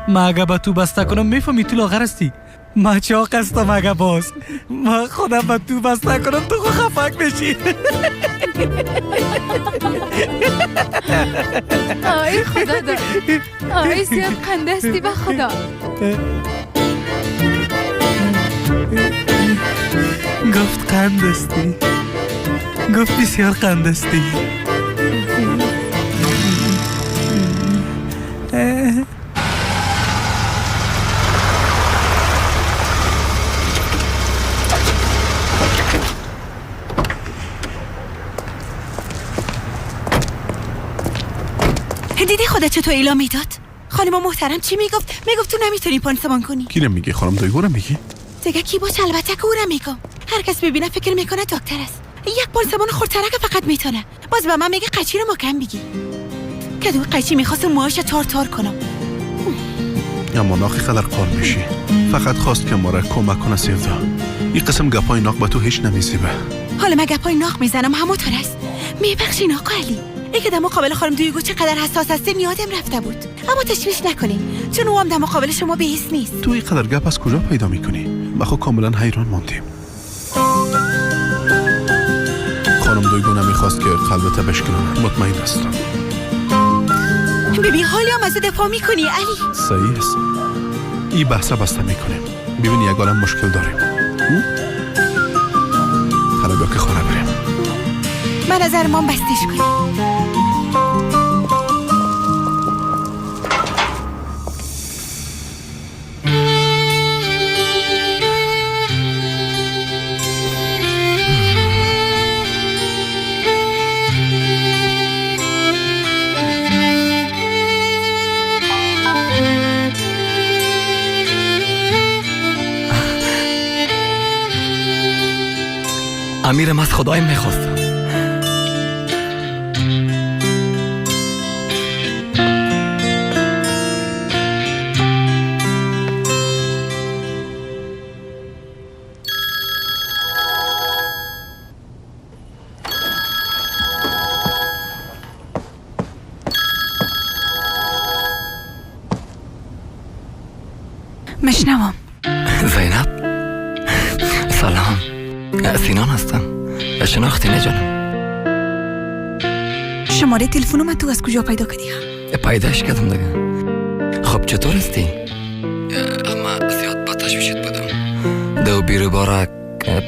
ما اگه به تو بسته کنم میفهمی تو لاغر هستی. ما چاق هستم اگه باز ما خدا به تو بسته کنم تو خو خفک میشی. آی خدا داد آی زیاد قنده هستی به خدا. گفت قند هستی، گفت بسیار قند هستی. دیدی خودت چطور اعلام میداد؟ خانم محترم چی میگفت؟ میگفت تو نمیتونی پانسمان کنی. کی میگه؟ خانم دایگو رو میگی؟ دیگه کی باشه؟ البته که او رو میگم. هر کس ببینه فکر میکنه دکتر است. یک پانسمان خردترک فقط میتونه. باز به من میگه قچی رو محکم بگی. که دو قیچی میخواستم موهاش تار تار کنم. اما ناخی قدر قار میشی. فقط خواست که ما را کمک کنه سیودا. این قسم گپای ناق به تو هیچ نمیزیبه. حالا من گپای ناق میزنم همونطور است. میبخشین آقا علی. ای که در مقابل خانم دویگو چقدر حساس هستین یادم رفته بود. اما تشویش نکنین چون او هم در مقابل شما بی‌حس نیست. تو این قدر گپ از کجا پیدا میکنی؟ ما خود کاملا حیران ماندیم. خانم دویگو نمیخواست که قلبت بشکنم. مطمئن هستم. ببین حالی هم از دفاع میکنی علی. صحیح است. این بحث بسته میکنیم. ببین یک عالم مشکل داریم. حالا بیا که خانه بریم. من نظر ما بستش کنیم. امیرم از خدایم میخواستم. مشنوم. زینب سلام، سینان هستم. شناختی نه جانم؟ شماره تلفن من تو از کجا پیدا کردی؟ پیداش کردم دیگه. خب چطور هستی؟ اما زیاد با تشویشت بودم، دو بیرو بارا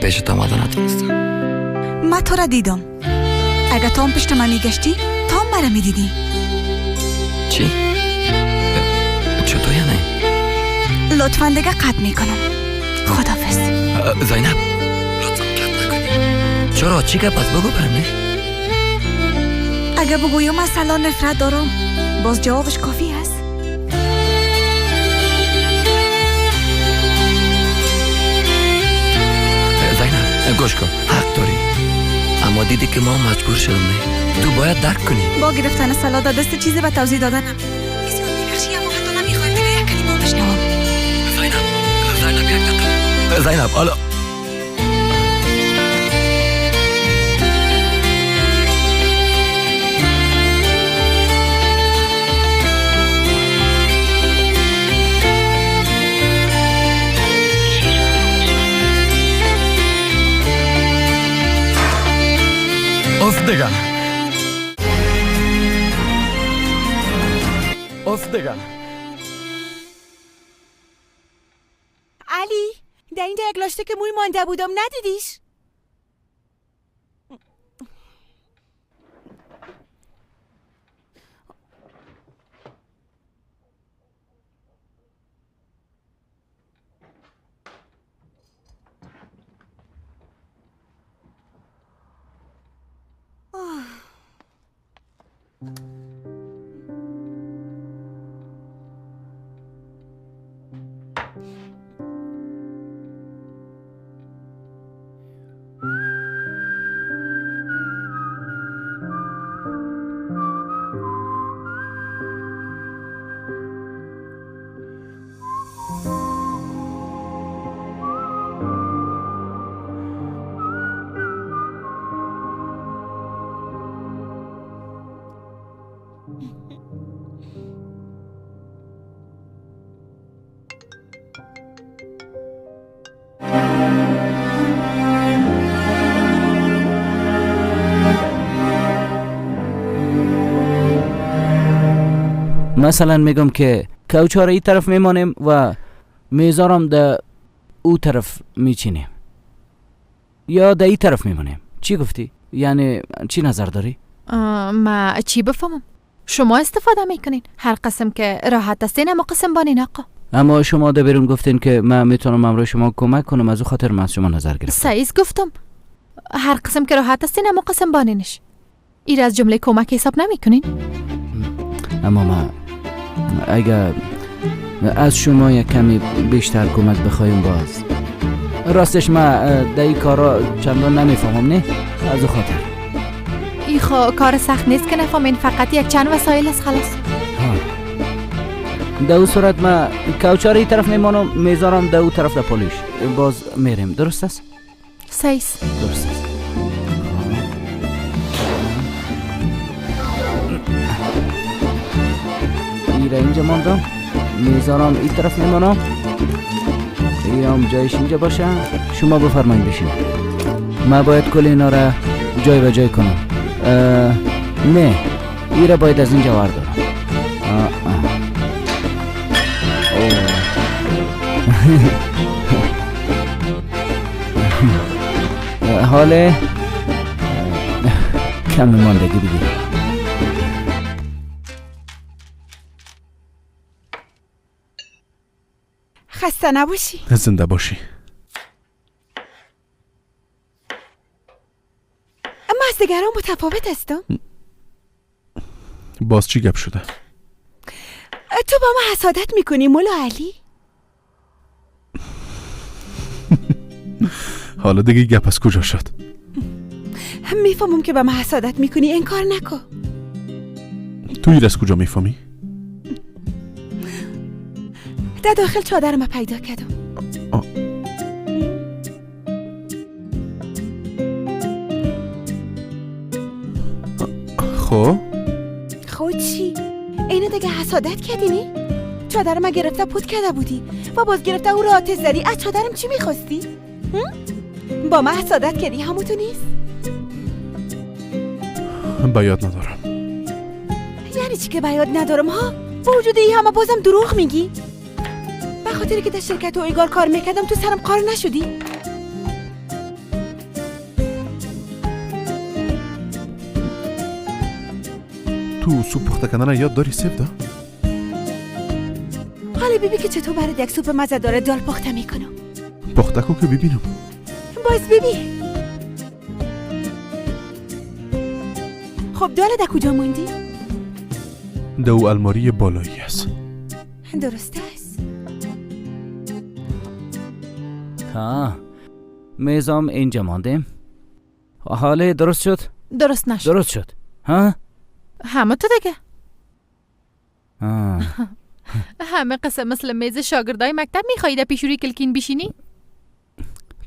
پیشت آمده نتونستم. من تو را دیدم، اگه تو هم پشت من میگشتی تو هم مرا میدیدی. چی؟ چطور یعنی؟ لطفا دیگه قطع میکنم. خدافظ. زینب لطفا قطع نکنی. چرا؟ چی گپ از بگو برم. نه اگه بگویم از سلام نفرت دارم باز جوابش کافی است. زینب گوش کن، حق داری، اما دیدی که ما مجبور شدم. نه تو باید درک کنی. با گرفتن سلام دست چیزی به توضیح دادن بسیار میبخشی، اما حتی نمیخوایم دیگه یک کلمه بشنوم. زینب یک دقیقه. زینب حالا اف دیگه، اف دیگه. علی در اینجا یک لاشته که موی مانده بودم ندیدیش؟ مثلا میگم که کوچه را این طرف میمانیم و میزارم در او طرف میچینیم یا در این طرف میمانیم. چی گفتی؟ یعنی چی نظر داری؟ ما چی بفهمم؟ شما استفاده میکنین هر قسم که راحت هستین، اما قسم بانین آقا. اما شما در بیرون گفتین که من میتونم امروز شما کمک کنم، از او خاطر من از شما نظر گرفتم. سعیز گفتم هر قسم که راحت هستین اما قسم بانینش. ایر از جمله کمک حساب نمیکنین؟ اما ما اگر از شما یک کمی بیشتر کمک بخوایم باز راستش ما در این کارا چندان نمیفهمم. نه از او خاطر ای خو کار سخت نیست که نفهمین، فقط یک چند وسایل است خلاص. در او صورت ما کوچه را این طرف میمانم، میذارم در او طرف در پالیش باز میریم. درست است؟ سیس درست است. ایره اینجا ماندم، میذارم این طرف میمانم، ایام جایش اینجا باشه. شما بفرمایید بشین. من باید کل اینا را جای به جای کنم. نه ایره باید از اینجا وردارم. حال کم ماندگی بگیرم. خسته نباشی. زنده باشی. اما از دیگران متفاوت هستم. باز چی گپ شده؟ تو با ما حسادت میکنی مولا علی؟ حالا دیگه گپ از کجا شد؟ میفهمم که به من حسادت میکنی، انکار نکن. تو ایر از کجا میفهمی؟ در داخل چادر ما پیدا کردم. خب؟ خب چی؟ اینو دیگه حسادت کردی نی؟ چادر ما گرفته پوت کرده بودی و باز گرفته او را آتش زدی. از چادرم چی میخواستی؟ با من حسادت کردی، همون تو نیست؟ به یاد ندارم. یعنی چی که به یاد ندارم ها؟ با وجود این همه بازم دروغ میگی؟ به خاطر که در شرکت اویگار کار میکردم تو سرم کار نشدی؟ تو سوپ پخته کردن یاد داری سفدا؟ حالا ببین که چطور برات یک سوپ مزه داره دال پخته میکنم. پخته کو که ببینم. باز ببین. خب دال در کجا موندی؟ دو الماری بالایی است. درست است. ها میزام اینجا ماندیم. حاله درست شد؟ درست نشد. درست شد. ها؟ همه تو دیگه. همه قصه مثل میز شاگردای مکتب میخوایی در پیشوری کلکین بشینی؟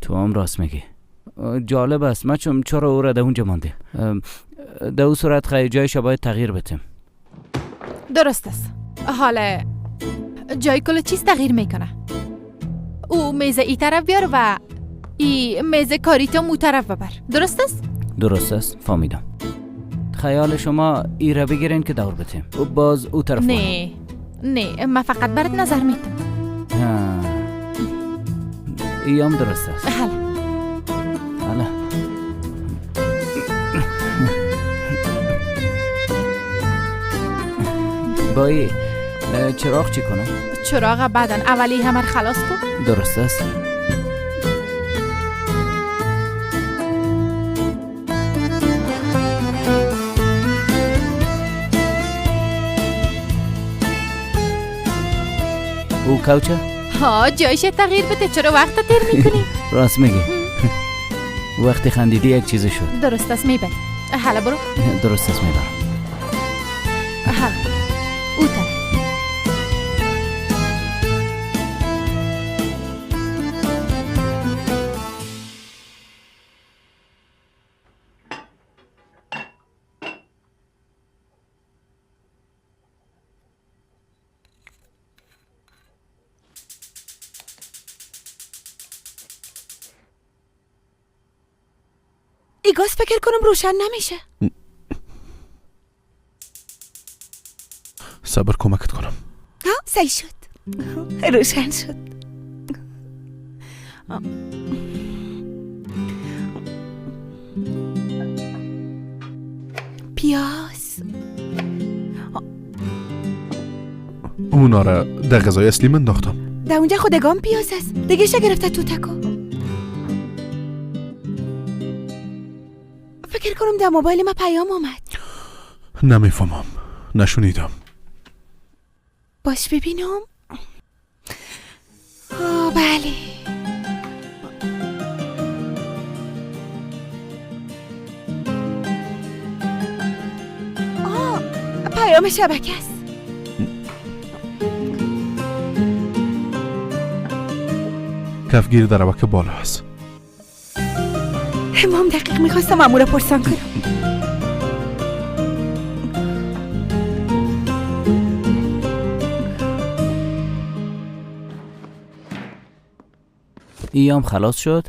تو هم راست میگی. جالب است. ما چون چرا او را در اونجا ماندیم؟ در او صورت خیلی جایش باید تغییر بدیم. درست است. حالا جای کل چیز تغییر میکنه. او میز ای طرف بیار و ای میز کاری تو مو طرف ببر. درست است؟ درست است. فهمیدم. خیال شما ای را بگیرین که دور بتیم او باز او طرف. نه نه، من فقط برات نظر میتم. ای هم درست است. حالا حالا با ای چراغ چی کنم؟ چراغ بعدن، اولی همه خلاص کن. درست است. او کوچه؟ ها جایش تغییر بده. چرا وقت تیر میکنی؟ راست میگی. وقتی خندیدی یک چیز شد. درست است میبری. حالا برو. درست است میبرم. حالا او طرف. ای گاز فکر کنم روشن نمیشه. صبر کمکت کنم. ها صحیح شد، روشن شد. پیاز اونا را در غذای اصلی من انداختم. در اونجا خودگام پیاز است دیگه شه گرفته تو تکو. فکر کنم در موبایل ما پیام آمد. نمیفهمم، نشنیدم. باش ببینم. آه بله. آه پیام شبکه است. کفگیر در روک بالا است. امام دقیق میخواستم امو را پرسان کنم. ایام خلاص شد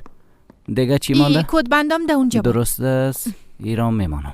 دیگه چی مانده؟ ای کد بندام ده اونجا. درست است. ایران میمانم.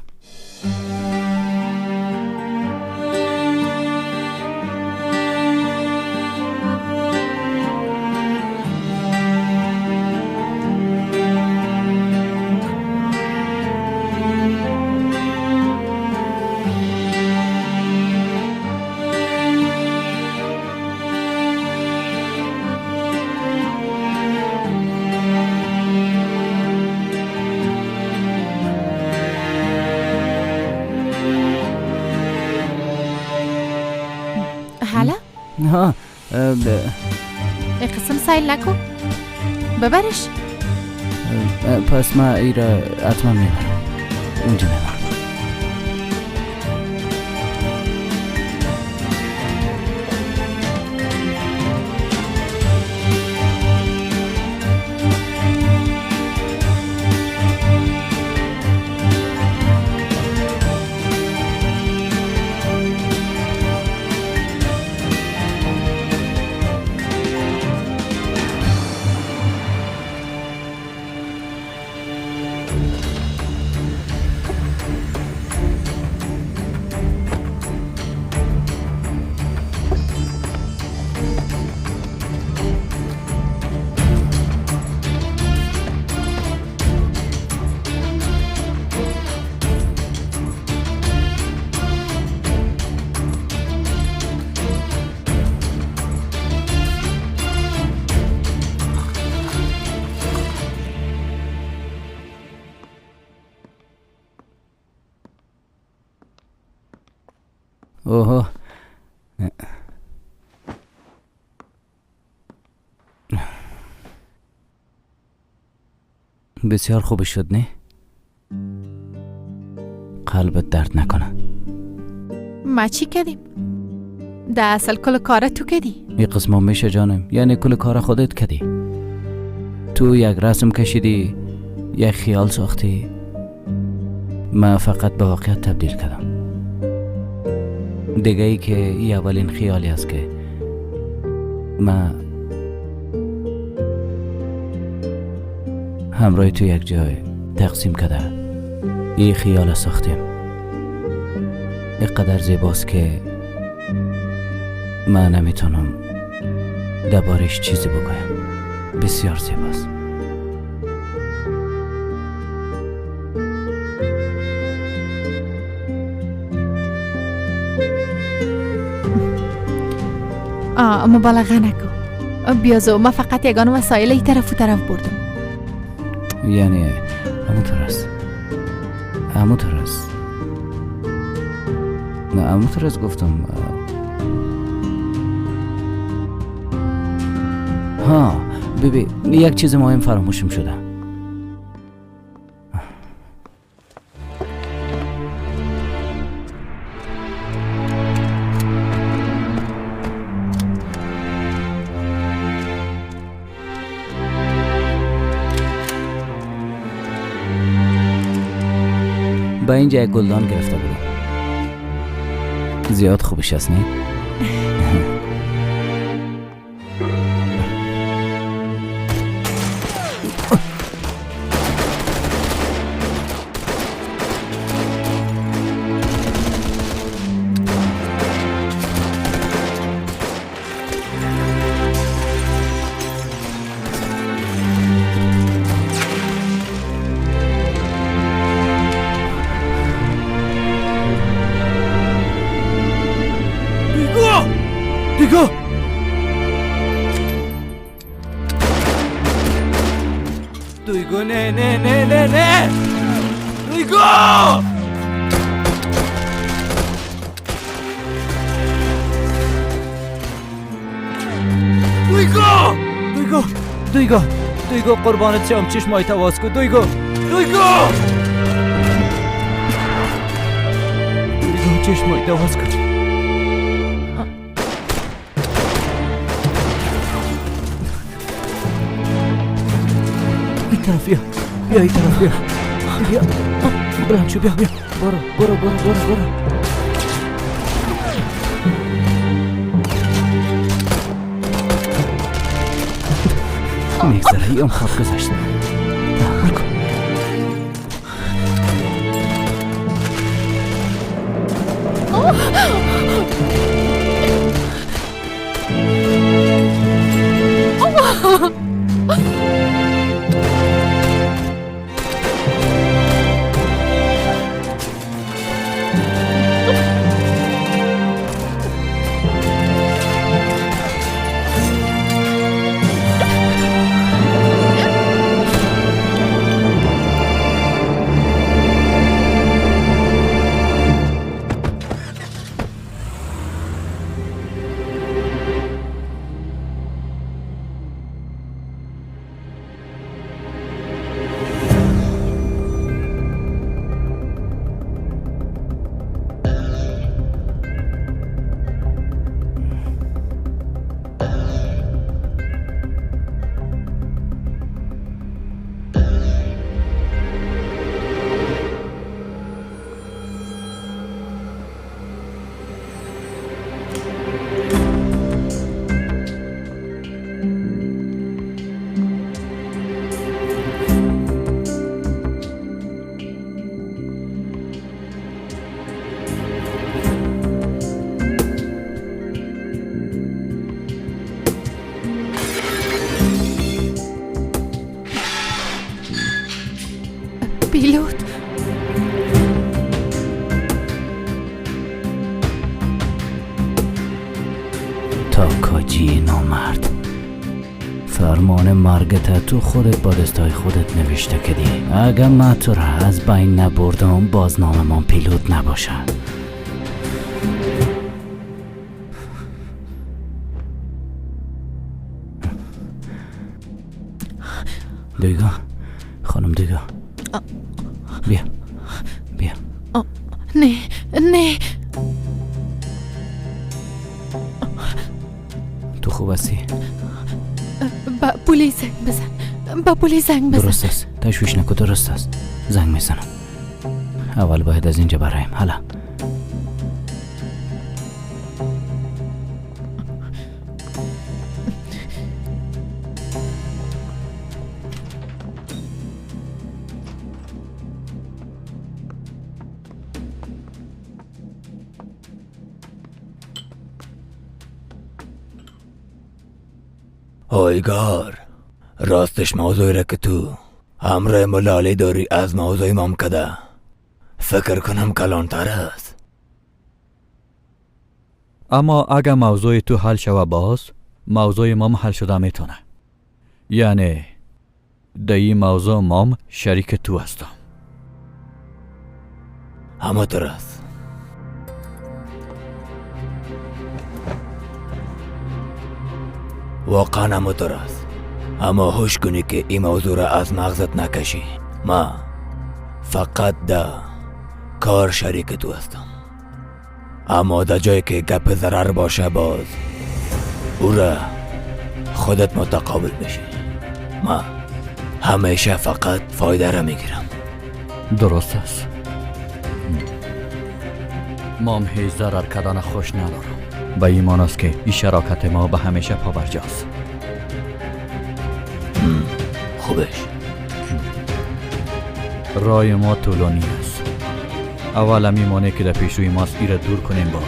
ها قسم سیل نکن ببرش. پس ما ای را حتما میبرم. اونجا میبرم. اوه بسیار خوب شد نه؟ قلبت درد نکنه. ما چی کردیم؟ در اصل کل کار تو کردی. این قسم میشه جانم، یعنی کل کار خودت کردی. تو یک رسم کشیدی، یک خیال ساختی، ما فقط به واقعیت تبدیل کردم. دیگه ای که ای اولین خیالی است که ما همراه تو یک جای تقسیم کرده ای خیال ساختیم. اینقدر زیباست که من نمیتونم دربارش چیزی بگویم. بسیار زیباست. مبالغه نکن بیازو، ما فقط یگان وسایل ای طرف و طرف بردم. یعنی همونطور است، همونطور است، نه همونطور است گفتم. ها ببین یک چیز مهم فراموشم شده. با اینجا یک گلدان گرفته بودم. زیاد خوبش است نه؟ دویگو نه نه نه نه نه دویگو دویگو دویگو دویگو دویگو قربانت شم، چشمای تواز کو. دویگو دویگو دویگو چشمای تواز کو. طرف بیا، بیا این طرف بیا، بیا بلند شو، بیا بیا، برو برو برو برو برو. میگذره ایم خواب گذشت. تحمل کن. پیلوت. تاکاجی نامرد، فرمان مرگت تو خودت با دستای خودت نوشته کردی. اگه من تو را از بین نبردم باز نام من پیلوت نباشه. دیگه خانم دیگه بیا بیا. نه نه تو خوب هستی؟ با پلیس زنگ بزن، با پلیس زنگ بزن. درست است، تشویش نکن، درست است، زنگ میزنم. اول باید از اینجا برایم. حالا اویگار، راستش موضوعی را که تو همراه ملالی داری از موضوع مام کده فکر کنم کلانتر است. اما اگه موضوع تو حل شوه باز موضوع مام حل شده میتونه. یعنی در این موضوع مام شریک تو هستم. همه است. واقعا همونطور است. اما هوش کنی که این موضوع را از مغزت نکشی. ما فقط در کار شریک تو هستم، اما در جایی که گپ ضرر باشه باز او را خودت متقابل میشی. ما همیشه فقط فایده را میگیرم. درست است. مام هیچ ضرر کردن خوش ندارم. به ایمان است که این شراکت ما به همیشه پابرجاست. خوبش. رای ما طولانی است. اول میمانه که در پیشروی ماست ای را دور کنیم، باز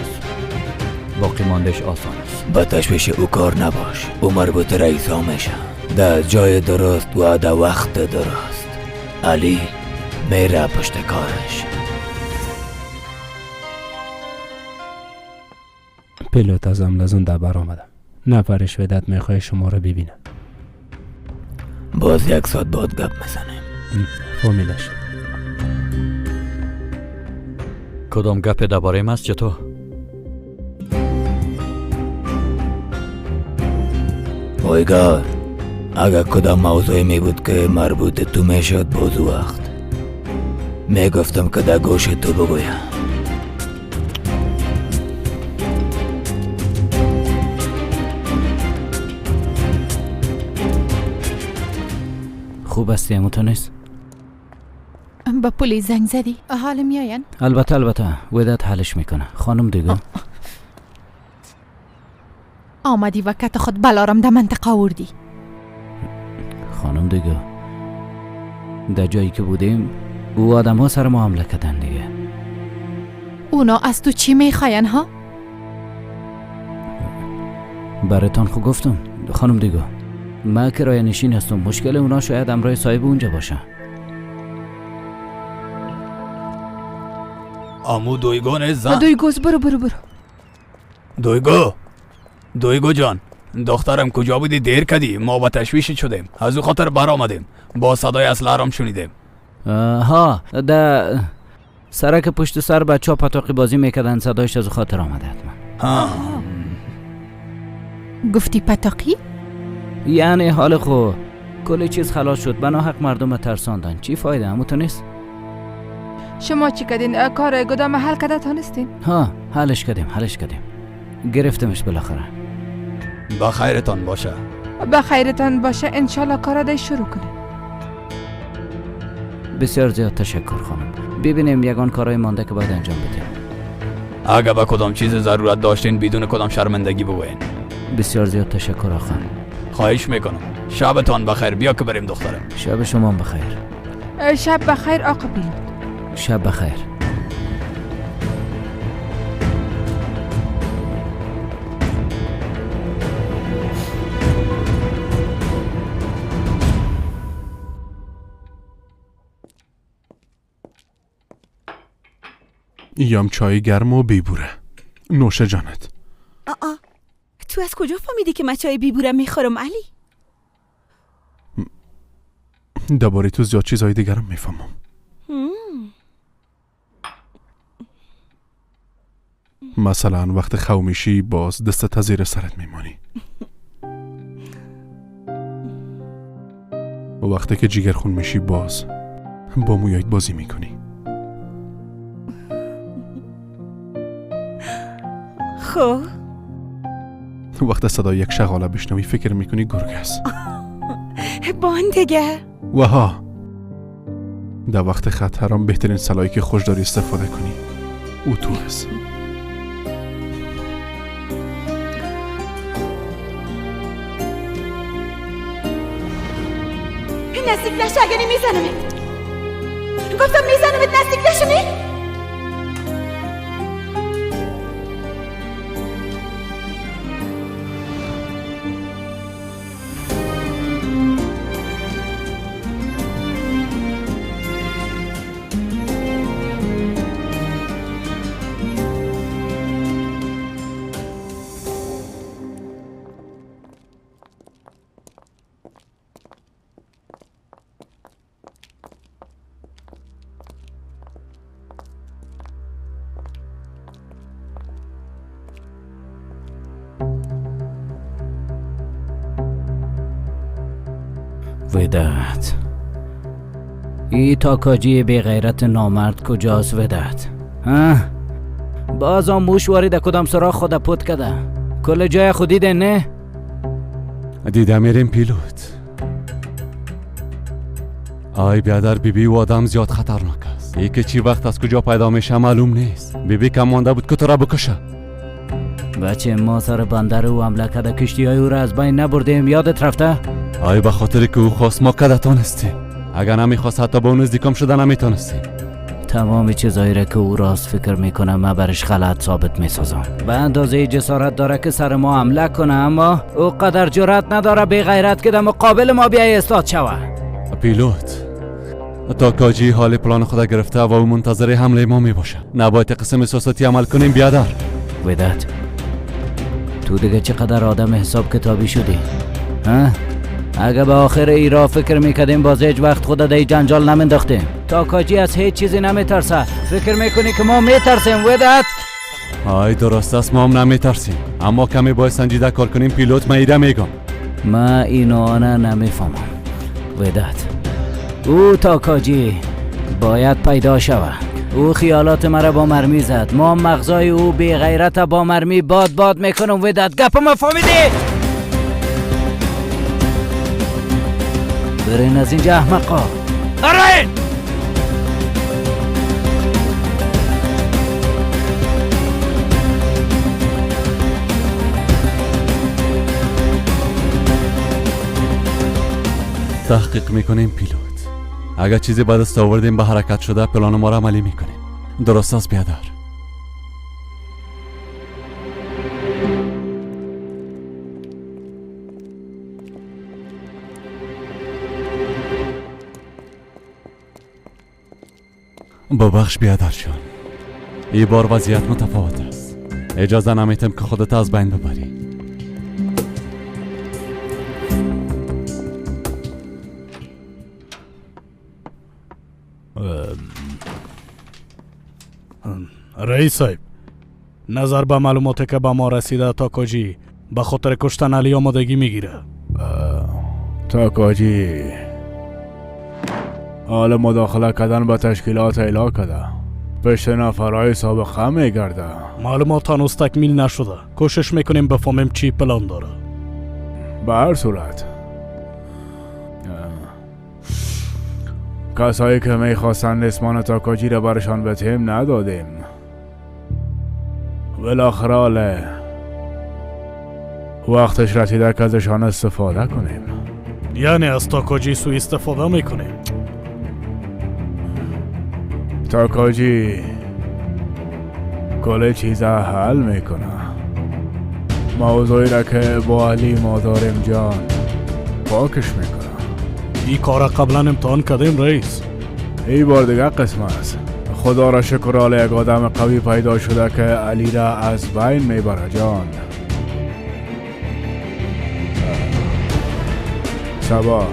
باقی ماندهش آسان است. به تشویش او کار نباش، او مربوط رئیس ها میشه در جای درست و در وقت درست. علی میره پشت کارش. پیلوت از املزون بر آمدم. نفرش ودت میخواه شما رو ببینم. باز یک ساعت بعد گپ میزنیم. فهمیده شد. کدام گپ درباره ماست چطور؟ اویگار، اگر کدام موضوعی می بود که مربوط تو میشد باز وقت میگفتم که در گوش تو بگویم. خوب هستی امو تو نیست؟ با پلیس زنگ زدی؟ حال میاین؟ البته البته، ودت حلش میکنه. خانم دیگه آمدی و کت خود بلارم در منطقه آوردی. خانم دیگه در جایی که بودیم او آدم ها سر ما حمله کردن دیگه. اونا از تو چی میخواین ها؟ براتان خو گفتم خانم دیگه، من کرایه نشین هستم. مشکل اونا شاید امرای صاحب اونجا باشه. امو دویگو نه زن. دویگوز برو برو برو. دویگو، دویگو جان، دخترم کجا بودی؟ دیر کدی، ما با تشویش شدیم، از او خاطر بر آمدیم. با صدای اسلحه رام شنیدیم. ها، در سرک پشت سر بچه ها پتاقی بازی میکردن، صدایش از او خاطر آمده حتما. ها. گفتی پتاقی؟ یعنی حال خو کل چیز خلاص شد، بنا حق مردم ترساندن. چی فایده؟ همون تو نیست؟ شما چی کردین؟ کار گدام حل کرده تانستین؟ ها، حلش کردیم، حلش کردیم، گرفتمش بالاخره. با خیرتان باشه. با خیرتان باشه، انشالله کار دی شروع کنیم. بسیار زیاد تشکر خانم. ببینیم یگان کارهای مانده که باید انجام بدیم. اگه به کدام چیز ضرورت داشتین بدون کدام شرمندگی بگوین. بسیار زیاد تشکر آقا. خواهش میکنم. شبتان بخیر. بیا که بریم دخترم. شب شما بخیر. شب بخیر آقا پیلوت. شب بخیر. یم چای گرم و بیبوره. نوشه جانت. آ تو از کجا فهمیدی که من چای بیبوره میخورم علی؟ درباره تو زیاد چیزهای دیگرم میفهمم. مثلا وقت خو میشی باز دستت زیر سرت میمانی. و وقتی که جیگر خون میشی باز با مویایت بازی میکنی. خب وقت صدای یک شغاله بشنوی فکر میکنی گرگ است. بان دیگه. وها در وقت خطرم بهترین سلاحی که خوش داری استفاده کنی او تو است. نزدیک نشو اگه میزنمت. گفتم میزنمت، نزدیک نشو. می وداد، ای تاکاجی بی غیرت نامرد کجاست وداد؟ ها؟ باز آن موش وارد کدام سراخ خود پوت کده. کل جای خود دیده نه؟ دیده میریم پیلوت. آی بیادر بیبی و آدم زیاد خطرناک است. ای که چی وقت از کجا پیدا میشه معلوم نیست. بیبی کم مانده بود که تو را بکشه. بچه ما سر بندر او حمله کده، کشتی های او را از بین نبردیم، یادت رفته؟ آی به خاطر که او خواست ما کده تانستیم. اگر نمیخواست حتی به اون نزدیکم شده نمیتونستیم. تمام چیزایی را که او راست فکر میکنه من برش غلط ثابت میسازم. به اندازه جسارت داره که سر ما حمله کنه، اما او قدر جرأت نداره بی غیرت که در مقابل ما بیای استاد شوه. پیلوت تاکاجی حال پلان خود گرفته و او منتظر حمله ما میباشه. نباید قسم احساساتی عمل کنیم بیادر. وداد تو دیگه چقدر آدم حساب کتابی شدی؟ ها؟ اگه به آخر ای را فکر میکردیم باز هیچ وقت خود در جنجال نمینداختیم. تاکاجی از هیچ چیزی نمیترسه. فکر میکنی که ما میترسیم وداد؟ آی درست است، ما هم نمیترسیم، اما کمی باید سنجیده کار کنیم پیلوت. من ایره میگم. من اینو نمیفهمم وداد. او تاکاجی باید پیدا شود. او خیالات مرا با مرمی زد. ما مغزای او بی غیرت با مرمی باد باد میکنم وداد. گپ ما فهمیدی؟ برین از اینجا احمقا. برین! تحقیق میکنیم پیلوت. اگر چیزی به دست آوردیم به حرکت شده پلان ما را عملی میکنیم. درست است بیادر؟ ببخش بیادر جان، این بار وضعیت متفاوت است. اجازه نمیتم که خودت از بین ببری. رئیس صاحب، نظر به معلوماتی که به ما رسیده تاکاجی به خاطر کشتن علی آمادگی میگیره. تاکاجی حال مداخله کردن به تشکیلات اعلا کرده، پشت نفرهای سابقه میگرده. معلومات هنوز تکمیل نشده، کوشش میکنیم بفهمیم چی پلان داره. به هر صورت کسایی که میخواستن اسمان تاکاجی را برشان بتیم ندادیم. بالاخره وقتش رسیده که ازشان استفاده کنیم. یعنی از تاکاجی سوء استفاده میکنیم. تاکاجی کل چیزا حل میکنه. موضوعی را که با علی ما داریم جان پاکش میکنه. این کار قبلا امتحان کردیم رئیس. این بار دیگه قسم است. خدا را شکر حالا یک آدم قوی پیدا شده که علی را از بین میبره جان. سبا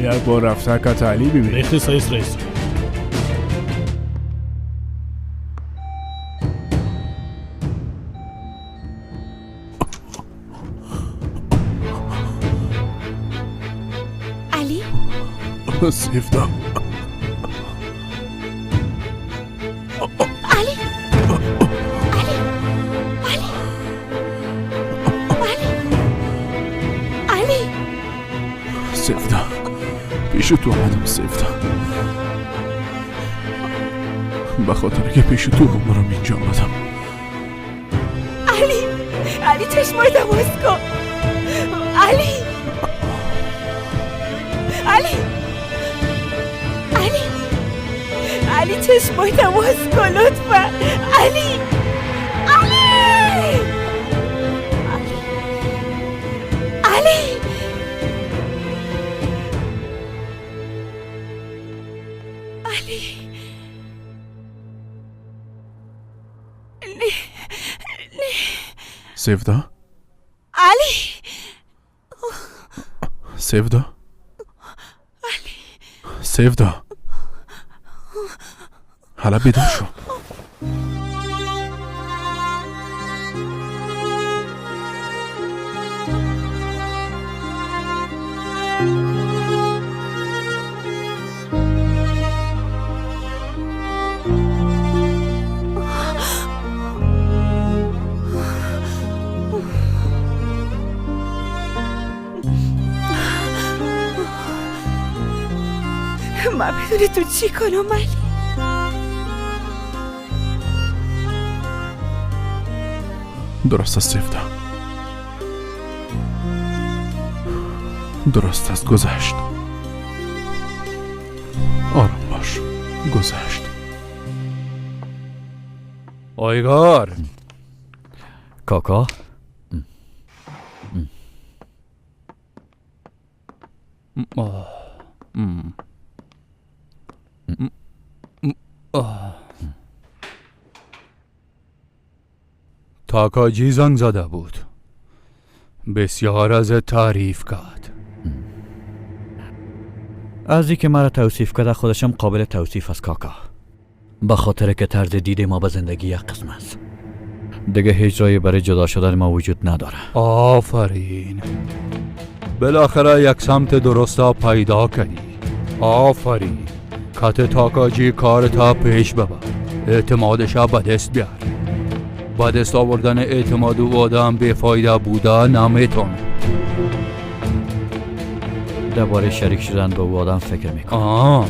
یک بار رفته که علی ببینی. ریختی سایس رئیس. علی؟ سیفتا. علی علی علی علی علی سیفتا پیش تو آمدم سیفتا، به خاطر که پیش تو عمرم اینجا آمدم. علی علی چشمای باز کن. علی علی علی علی چشمای باز کن لطفا. علی علی علی علی علی سیفدا. علی سیفدا سیفدا حالا بیدار شو. من بدون تو چی کنم علی؟ درست است سیفدا، درست است، گذشت. آرام باش، گذشت. آیگار کاکا. تاکاجی زنگ زده بود، بسیار از تعریف کرد. از اینکه مرا توصیف کرده خودشم قابل توصیف است کاکا، به خاطر که طرز دید ما به زندگی یک قسم است. دیگه هیچ راهی برای جدا شدن ما وجود نداره. آفرین، بالاخره یک سمت درست پیدا کردی. آفرین، کت تاکاجی کار تا پیش ببر، اعتمادش به دست بیار. با دست آوردن اعتماد و آدم بی‌فایده بوده نمیتونه. درباره شریک شدن با او آدم فکر میکنم.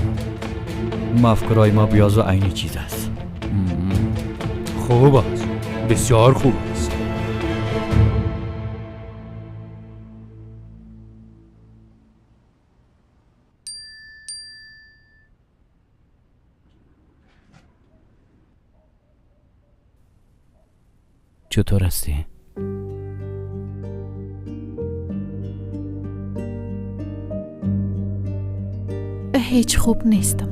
مفکورای ما بیاز و عینی چیز است. خوب است، بسیار خوب است. چطور هستی؟ هیچ خوب نیستم.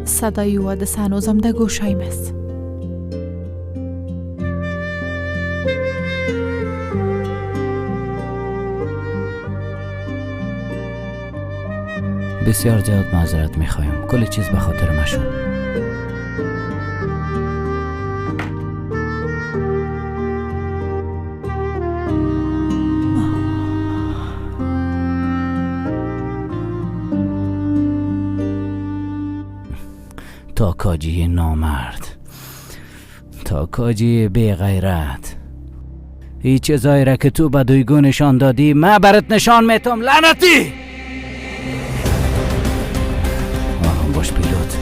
صدای او هنوزم در گوشایم است. بسیار زیاد معذرت میخوایم. کل چیز به خاطر ما شد. تاکاجی نامرد، تاکاجی بی غیرت، هیچ چیزایی را که تو به دویگو نشان دادی من برات نشان میتم. لعنتی! آرام باش پیلوت،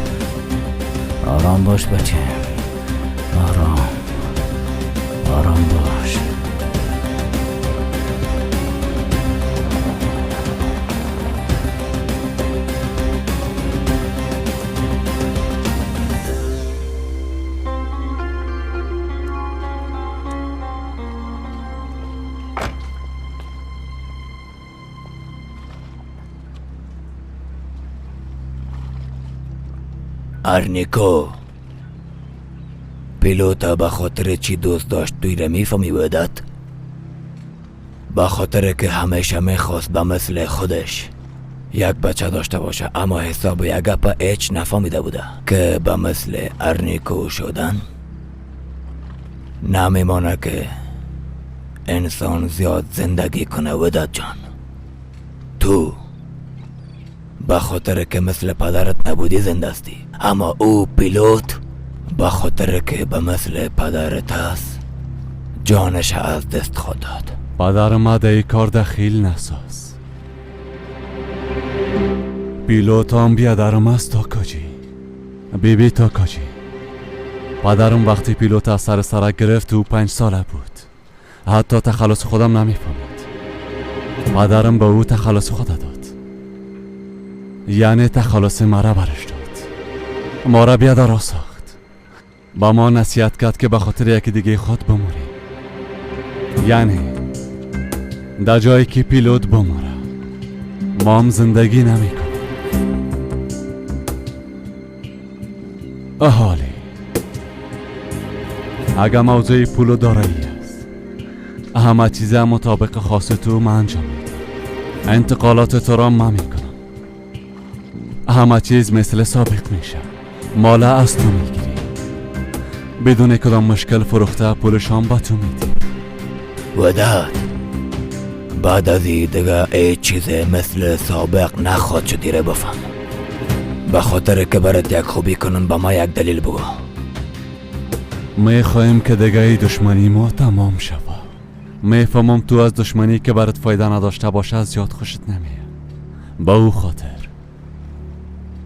آرام باش بچه، آرام آرام باش. ارنیکو پیلوتا به خاطر چی دوست داشت توی را میفهمی ودت؟ به خاطر که همیشه میخواست به مثل خودش یک بچه داشته باشه، اما حساب یک گپ هیچ نفهمیده بوده که به مثل ارنیکو شدن نمیمانه که انسان زیاد زندگی کنه. وداد جان، تو به خاطر که مثل پدرت نبودی زنده هستی، اما او پیلوت به خاطر که به مثل پدرت هست جانش از دست خود داد. پدر ما در این کار دخیل نساز. پیلوت هم بیادرم است تاکاجی، بیبی تاکاجی. پدرم وقتی پیلوت از سر سرک گرفت او 5 ساله بود، حتی تخلص خودم نمیفهمید. پدرم به او تخلص خود داد، یعنی تخلص مرا برش داد. ما را بیادر ساخت، با ما نصیحت کرد که به خاطر یکی دیگه خود بموریم، یعنی در جایی که پیلوت بموره ما هم زندگی نمیکنیم. اهالی اگه موضوع پول و دارایی است، همه چیز مطابق خواست تو من انجام میدم. انتقالات تو را من میکنم، همه چیز مثل سابق میشه. مال از تو میگیری، بدون کدام مشکل فروخته پولشان با تو میدی. وداد بعد از این دیگه ای چیز مثل سابق نخواد شد. دیره بفهم، به خاطر که برات یک خوبی کنن با ما یک دلیل بگو. میخواهیم که دیگه ای دشمنی ما تمام شود. میفهمم تو از دشمنی که برات فایده نداشته باشه زیاد خوشت نمیاد. با او خاطر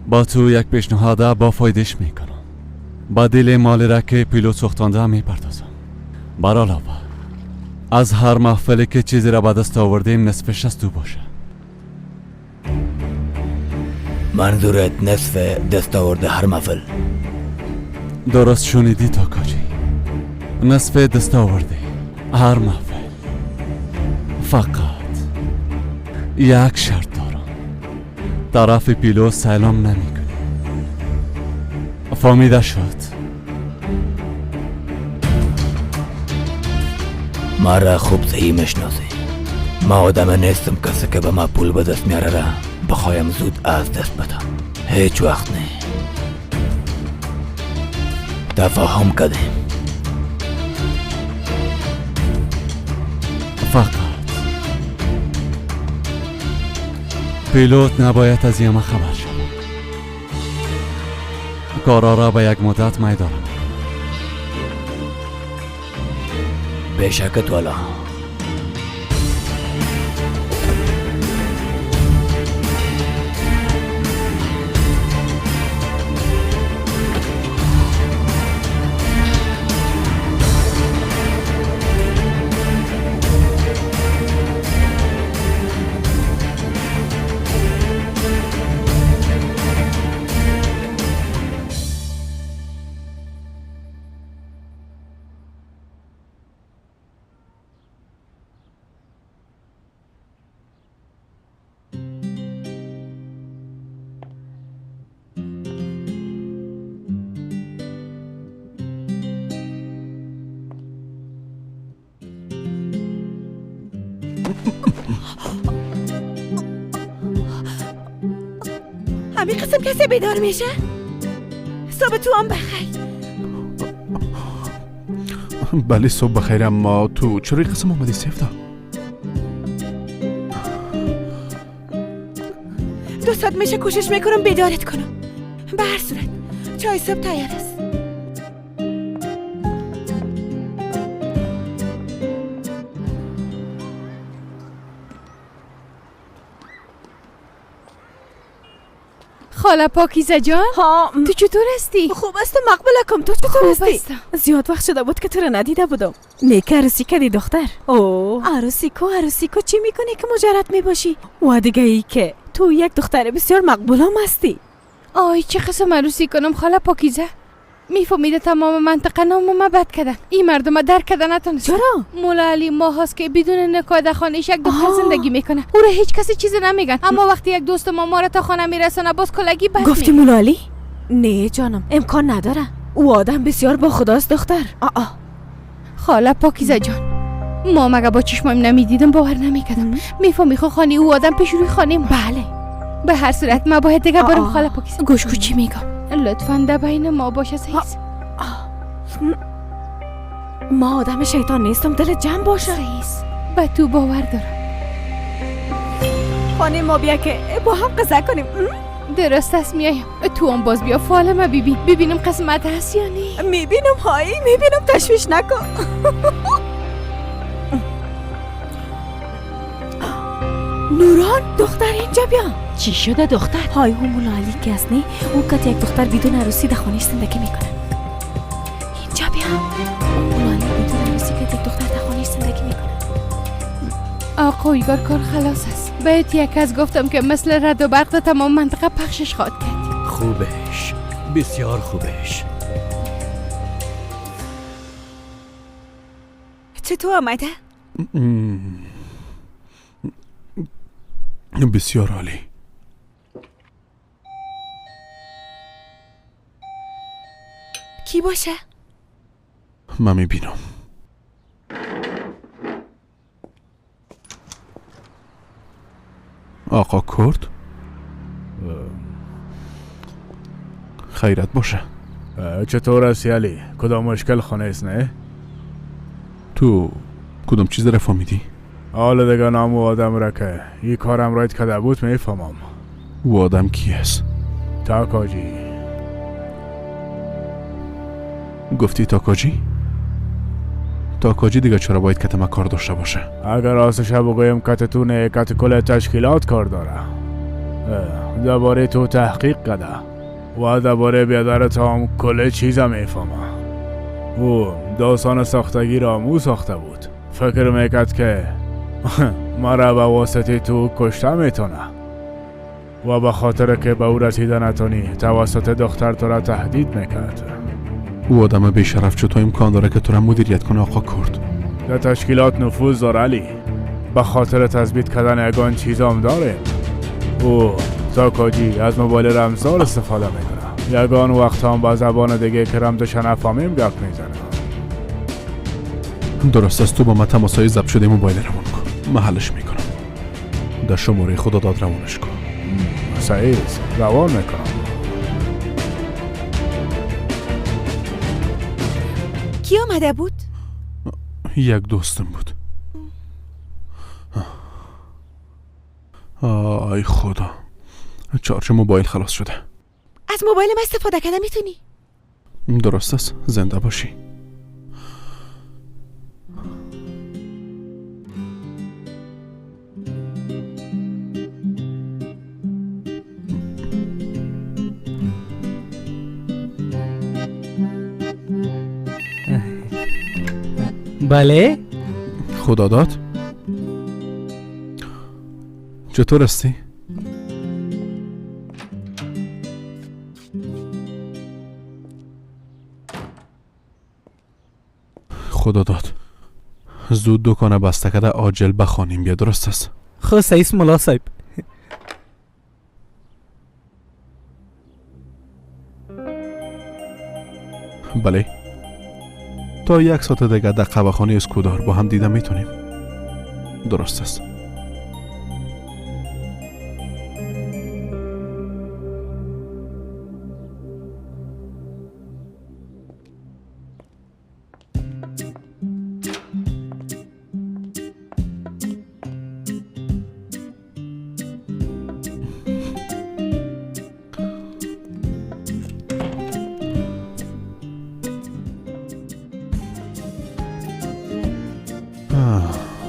با تو یک پیشنهاد با فایدهش میکنم. با دل مالی را که پیلوت سوختانده میپردازم. بر علاوه از هر محفلی که چیزی را به دست آوردیم نصفش از تو باشه. منظورت نصف دست آورده هر محفل؟ درست شنیدی تاکاجی، نصف دست آورده هر محفل. فقط یک شرط دارم، طرف پیلو سلام نمیکنی. فهمیده شد؟ ما را خوب صحیح میشناسی. ما آدم نیستم کسی که به ما پول به دست میاره را بخوایم زود از دست بدم. هیچ وقت نه. تفاهم کردیم. فقط پیلوت نباید از یما خبر شود. کارا را به یک مدت میدارم. بشکت والا. همین قسم کسی بیدار میشه؟ صبح تو هم بخیر. بله صبح بخیر، اما تو چرا قسم آمدی سفتا؟ 2 ساعت میشه کوشش میکنم بیدارت کنم. به هر صورت چای صبح تیار است. خاله پاکیزه جان، ها تو چطور هستی؟ خوب هستم مقبولکم. تو چطور هستی؟ زیاد وقت شده بود که تو را ندیده بودم. نیک عروسی کردی دختر. اوه عروسی کو عروسی کو، چی میکنی که مجرد میباشی؟ و دیگه ای که تو یک دختر بسیار مقبولم هستی. آی چه قسم عروسی کنم خاله پاکیزه؟ میفهمیده تمام منطقه نام ما بد کردن، این مردم درک کردن نتونست. چرا؟ مولا علی ما هاست که بدون نکاح در خانه یک دختر زندگی میکنه، او را هیچ کسی چیزی نمیگن، اما وقتی یک دوست ما ما را تا خانه میرسانه باز کلگی بد. گفتی مولا علی؟ نه جانم، امکان نداره. او آدم بسیار با خداست دختر. آ خاله پاکیزه جان، ما مگه با چشمایم نمیدیدم باور نمیکردم. میفهمی خو خانه او آدم پیش روی خانه ما. بله. به هر صورت ما باید دیگه برم. خاله پاکیزه گوش کو چی میگم، لطفا در بین ما باشه سیز. ما آدم شیطان نیستم، دلت جمع باشه. سیز به تو باور دارم. خانه ما بیا که با هم قصه کنیم. درست است، میایم. تو هم باز بیا فال ما ببین، ببینم قسمت هست یا نه. میبینم هایی، میبینم، تشویش نکن. نوران دختر اینجا بیا. چی شده دختر؟ های او مولا علی که است نه، او کت یک دختر بدون عروسی در خانهش زندگی میکنه. اینجا بیا. مولا علی بدون عروسی کت یک دختر در خانهش زندگی میکنه. آقا ایگار کار خلاص است. باید یک از گفتم که مثل رد و برق در تمام منطقه پخشش خواهد کرد. خوبش، بسیار خوبش. چطور آمده؟ بسیار عالی. کی باشه؟ من میبینم. آقا کرد؟ خیرت باشه. چطور هستی علی؟ کدام مشکل خانه است نه؟ تو کدام چیز را فهمیدی؟ حالا دیگه نام او آدم را که این کارم راید کده بود میفهمم. او آدم کی است؟ تاکاجی. گفتی تاکاجی؟ تاکاجی دیگه چرا باید کت ما کار داشته باشه؟ اگر راستش بگویم کت تو نه، کت کل تشکیلات کار داره. درباره تو تحقیق کده و درباره بیادرت هم کل چیزا میفهمه. او داستان ساختگی را مو ساخته بود. فکر میکرد که مرا به واسطه تو کشته میتونه و به خاطر که به او رسیده نتونی توسط دختر تو را تهدید میکرد. او آدم بیشرف چطور امکان داره که تو را مدیریت کنه آقا کرد؟ در تشکیلات نفوذ داره علی. به خاطر تثبیت کردن یگان چیزام داره. او تاکاجی از موبایل رمزدار استفاده میکنه. یگان وقت هم با زبان دیگه که رمزش نفهمیم گپ میزنه. درست است، تو با من تماسای ضبط شده موبایل روان کن، من حلش میکنم. در شماره خدا داد روانش کن. صحیح است، روان میکنم. کی آمده بود؟ یک دوستم بود. آی خدا، چارج موبایل خلاص شده. از موبایل من استفاده کرده میتونی؟ درست است، زنده باشی. بله؟ خدا داد. چطور هستی؟ خدا داد. زود دکان بسته کرده عاجل بخوانیم بیا، درست است؟ خب سیس ملا صاحب. بله، تا یک ساعت دیگه در قهوه‌خانه اسکودار با هم دیده میتونیم. درست است.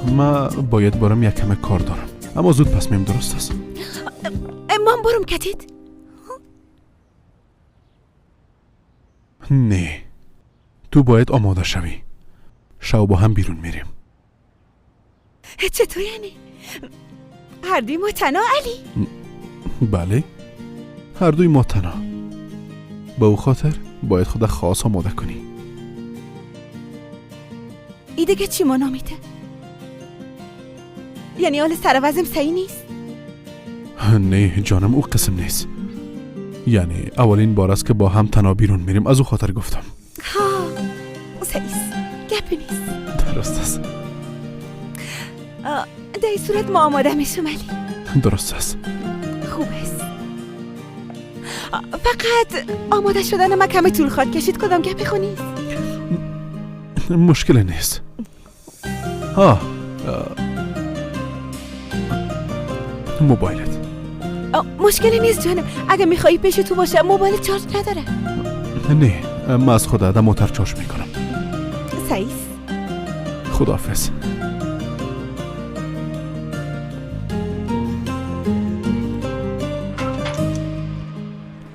ما باید برم یک کم کار دارم، اما زود پس میم. درست است؟ من برم کتید؟ نه، تو باید آماده شوی. شب با هم بیرون میریم. چطور یعنی؟ هر دوی ما تنها علی؟ بله، هر دوی ما تنها. به او خاطر باید خود خاص آماده کنی. ای دیگه چی ما نامیده؟ یعنی حال سر وزم صحیح نیست؟ نه جانم، او قسم نیست. یعنی اولین بار است که با هم تنها بیرون میریم، از او خاطر گفتم. ها سعیس گپی نیست. درست است. در این صورت ما آماده میشم علی. درست است. خوب است. فقط آماده شدن ما کمی طول خواهد کشید. کدام گپی خو نیست؟ مشکل نیست. ها موبایلت. مشکلی نیست جانم، اگه میخوایی پیش تو باشه موبایل چارج نداره. نه من از خود آدم موتر چارج میکنم. سعیس خداحافظ.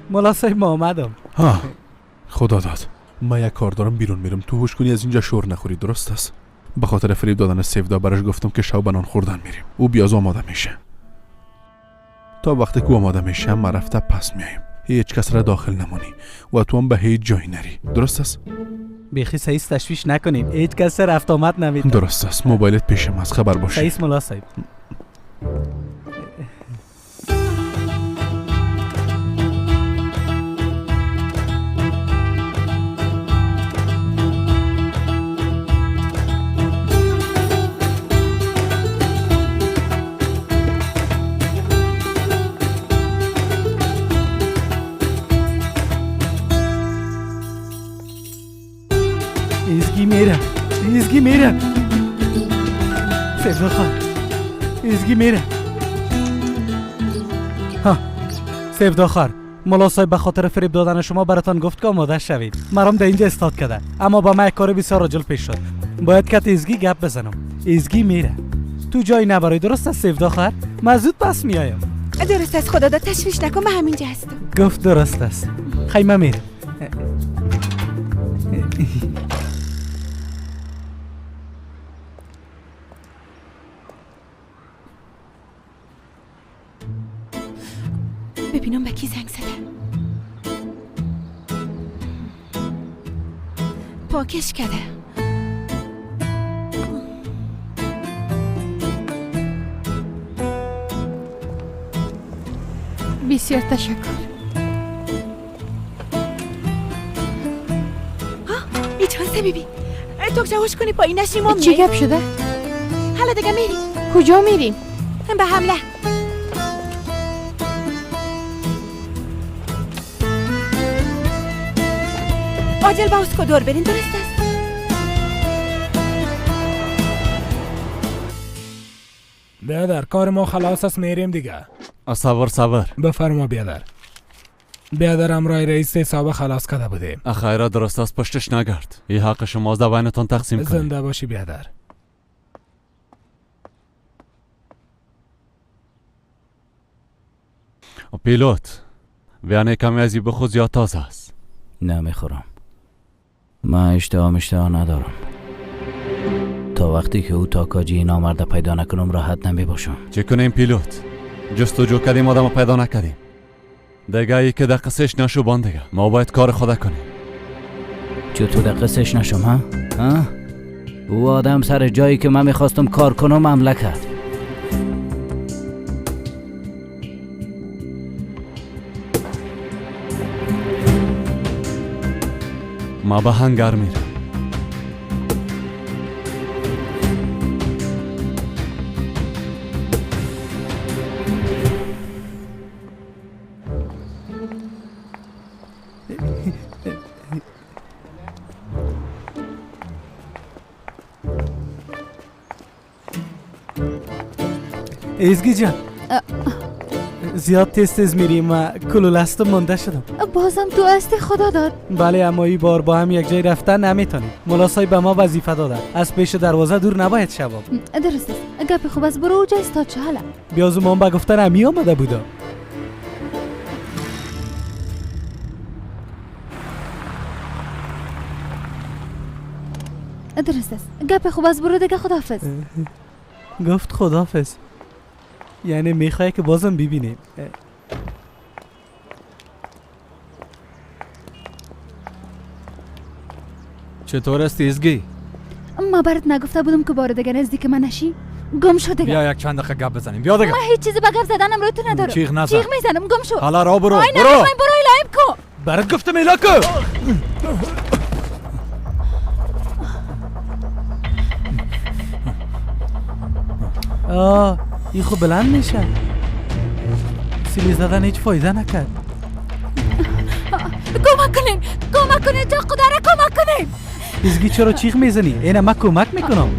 ملا صاحب ما آمدم. ها خدا داد. من یک کار دارم بیرون میرم، تو هوش کنی از اینجا شور نخوری، درست است؟ به خاطر فریب دادن سیفدا براش گفتم که شب نان خوردن میریم. او بیاز آماده میشه. تا وقتی که آماده میشه ما رفته پس میایم. هیچ کس را داخل نمونی و تو هم به هیچ جایی نری، درست است؟ بیخی سعیس تشویش نکنین، هیچ کس رفت آمد نمیده. درست است. موبایلت پیشم است، خبر باشه. سعیس ملا صاحب. ایزگی میره سیفدا خان، ایزگی میره. ها سیفدا خان، ملا صاحب به خاطر فریب دادن شما براتان گفت که آماده شوید. مرام در اینجا استاد کرده، اما با من یک کار بسیار عاجل پیش شد. باید کت ایزگی گپ بزنم. ایزگی میره، تو جایی نبرای، درست است سیفدا خان؟ من زود پس میایم. درست است خدا داد، تشویش نکن، من همینجا هستم. گفت درست است. خیمه میره. ببینم به کی زنگ زده. پاکش کرده. بسیار تشکر. ها ایجازه بیبی تو جواش کنی پایین نشیم. ما چی گپ شده؟ حالا دیگه میریم. کجا میریم؟ به حمله. عاجل با اسکو دور برین، درست است؟ بیادر کار ما خلاص است، میریم دیگه. صبر صبر. بفرما بیادر. بیادر امرای رئیس حساب خلاص کرده بودیم. خیره درست است، پشتش نگرد. این حق شما در بینتان تقسیم کنید. زنده باشی بیادر. پیلوت بیانه کمی از بخود زیاد تازه است. نمیخورم. من اشتها ندارم. تا وقتی که او تاکاجی این آمرده پیدا نکنم راحت نمی باشم. چه کنیم پیلوت؟ جستجو کردیم آدم پیدا نکردیم. دیگه ای که در قصهش نشو بان دیگه. ما باید کار خدا کنیم. چطور در قصهش نشم ها؟ ها؟ او آدم سر جایی که من میخواستم کار کنم حمله کرد. ما به هنگر میرم. ایزگی جان زیاد تیز تیز میریم و کلولستم مانده شدم. بازم تو هستی خدا داد. بله اما این بار با هم یک جای رفتن نمیتونیم. ملا صاحب به ما وظیفه داده از پیش دروازه دور نباید شوم. درست است، گپ خوب است، برو اوجا استاد شو. حالا بیازو ما به گفتن امی آمده بودا. درست است، گپ خوب است، برو دیگه، خداحافظ. گفت خداحافظ یعنی میخوای که بازم ببینیم. چطور است ایزگی؟ ما برات نگفته بودم که بار دیگه نزدیک من نشی؟ گم شو دیگه. بیا یک چند دقیقه گپ بزنیم. بیا دیگه. من هیچ چیزی به گپ زدنم روی تو ندارم. چیغ نزن. چیغ میزنم. گم شو. حالا را برو. آی برو. نمیخوایم. برو الهیم کو. برات گفتم ایلا کو. آه این خب بلند میشه. سیلی زدن هیچ فایده نکرد. کمک کنین، کمک کنین، تا خدا را کمک کنین. ایزگی چرا چیغ میزنی؟ اینه من کمک میکنم.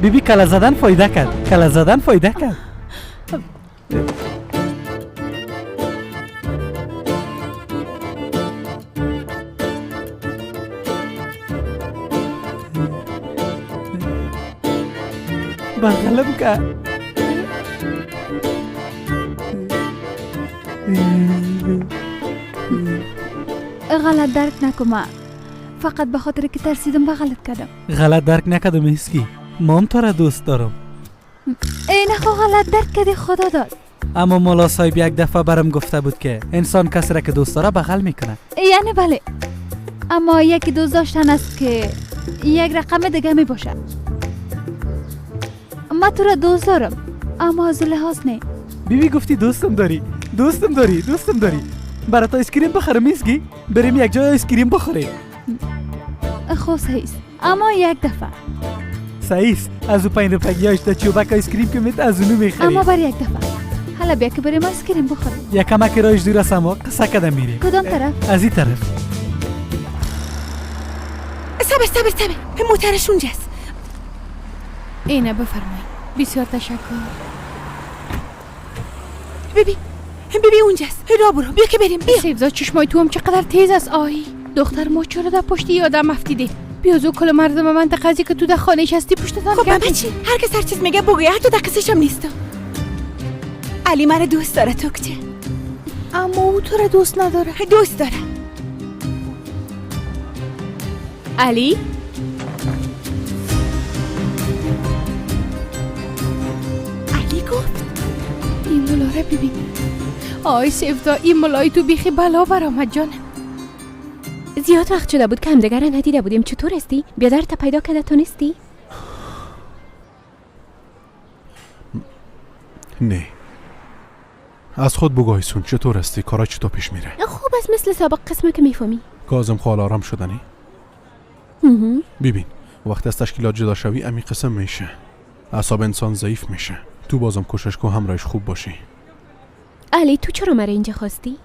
بیبی کله زدن فایده کرد. کله زدن فایده کرد. بغلم کرد. غلط درک نکنم، فقط به خاطر که ترسیدم بغلت کردم. غلط درک نکردم ایسکی، مام تو را دوست دارم. ای نه خو غلط درک کردی خدا داد. اما مولا صاحب یک دفعه برم گفته بود که انسان کسی را که دوست داره بغل میکنه. یعنی بله، اما یکی دوست داشتن است که یک رقم دیگه می باشه. ما تو را دوست دارم اما از لحاظ نه. بیبی گفتی دوستم داری، دوستم داری، دوستم داری. برات آیسکریم بخرم ایسکی؟ بریم یک جای آیسکریم بخوریم. خب صحیح است، اما یک دفعه. صحیح است، از او 5 روپیه‌اش در چوبک آیسکریم که میت از اونو میخریم. اما بر یک دفعه. حالا بیا که بریم آیسکریم بخوریم. یک کمک رایش دور است اما قصه کده میریم. کدام طرف؟ از این طرف. صبر صبر صبر، موترش اونجاست. اینه بفرمایید. بسیار تشکر. ببین ببین اونجاست. را برو بیا که بریم. بیا. سیفزا چشمای تو هم چقدر تیز است. آی دختر ما چرا در پشت آدم افتیده؟ بیا زو کل مردم منطقه که تو در خانه هستی پشتتان. خب من چی؟ هر کس هر چیز میگه بگویه، حتی در قصه‌ش هم نیستم. علی مرا دوست داره توکچه، اما او تو را دوست نداره. دوست داره. علی علی گفت این ملا را ببین. آی سیفدا این ملای تو بیخی بلا برآمد جانم. زیاد وقت شده بود که همدیگر را ندیده بودیم. چطور هستی؟ بیادر تا پیدا کرده تونستی؟ نه از خود بگو ایسون چطور هستی؟ کارا چطور پیش میره؟ خوب است، مثل سابق قسمه که میفهمی. کاظم خال آرام شدنی؟ ببین وقتی از تشکیلات جدا شوی امی قسم میشه، اعصاب انسان ضعیف میشه. تو بازم کوشش کو همراهش خوب باشی. علی تو چرا مرا اینجا خواستی؟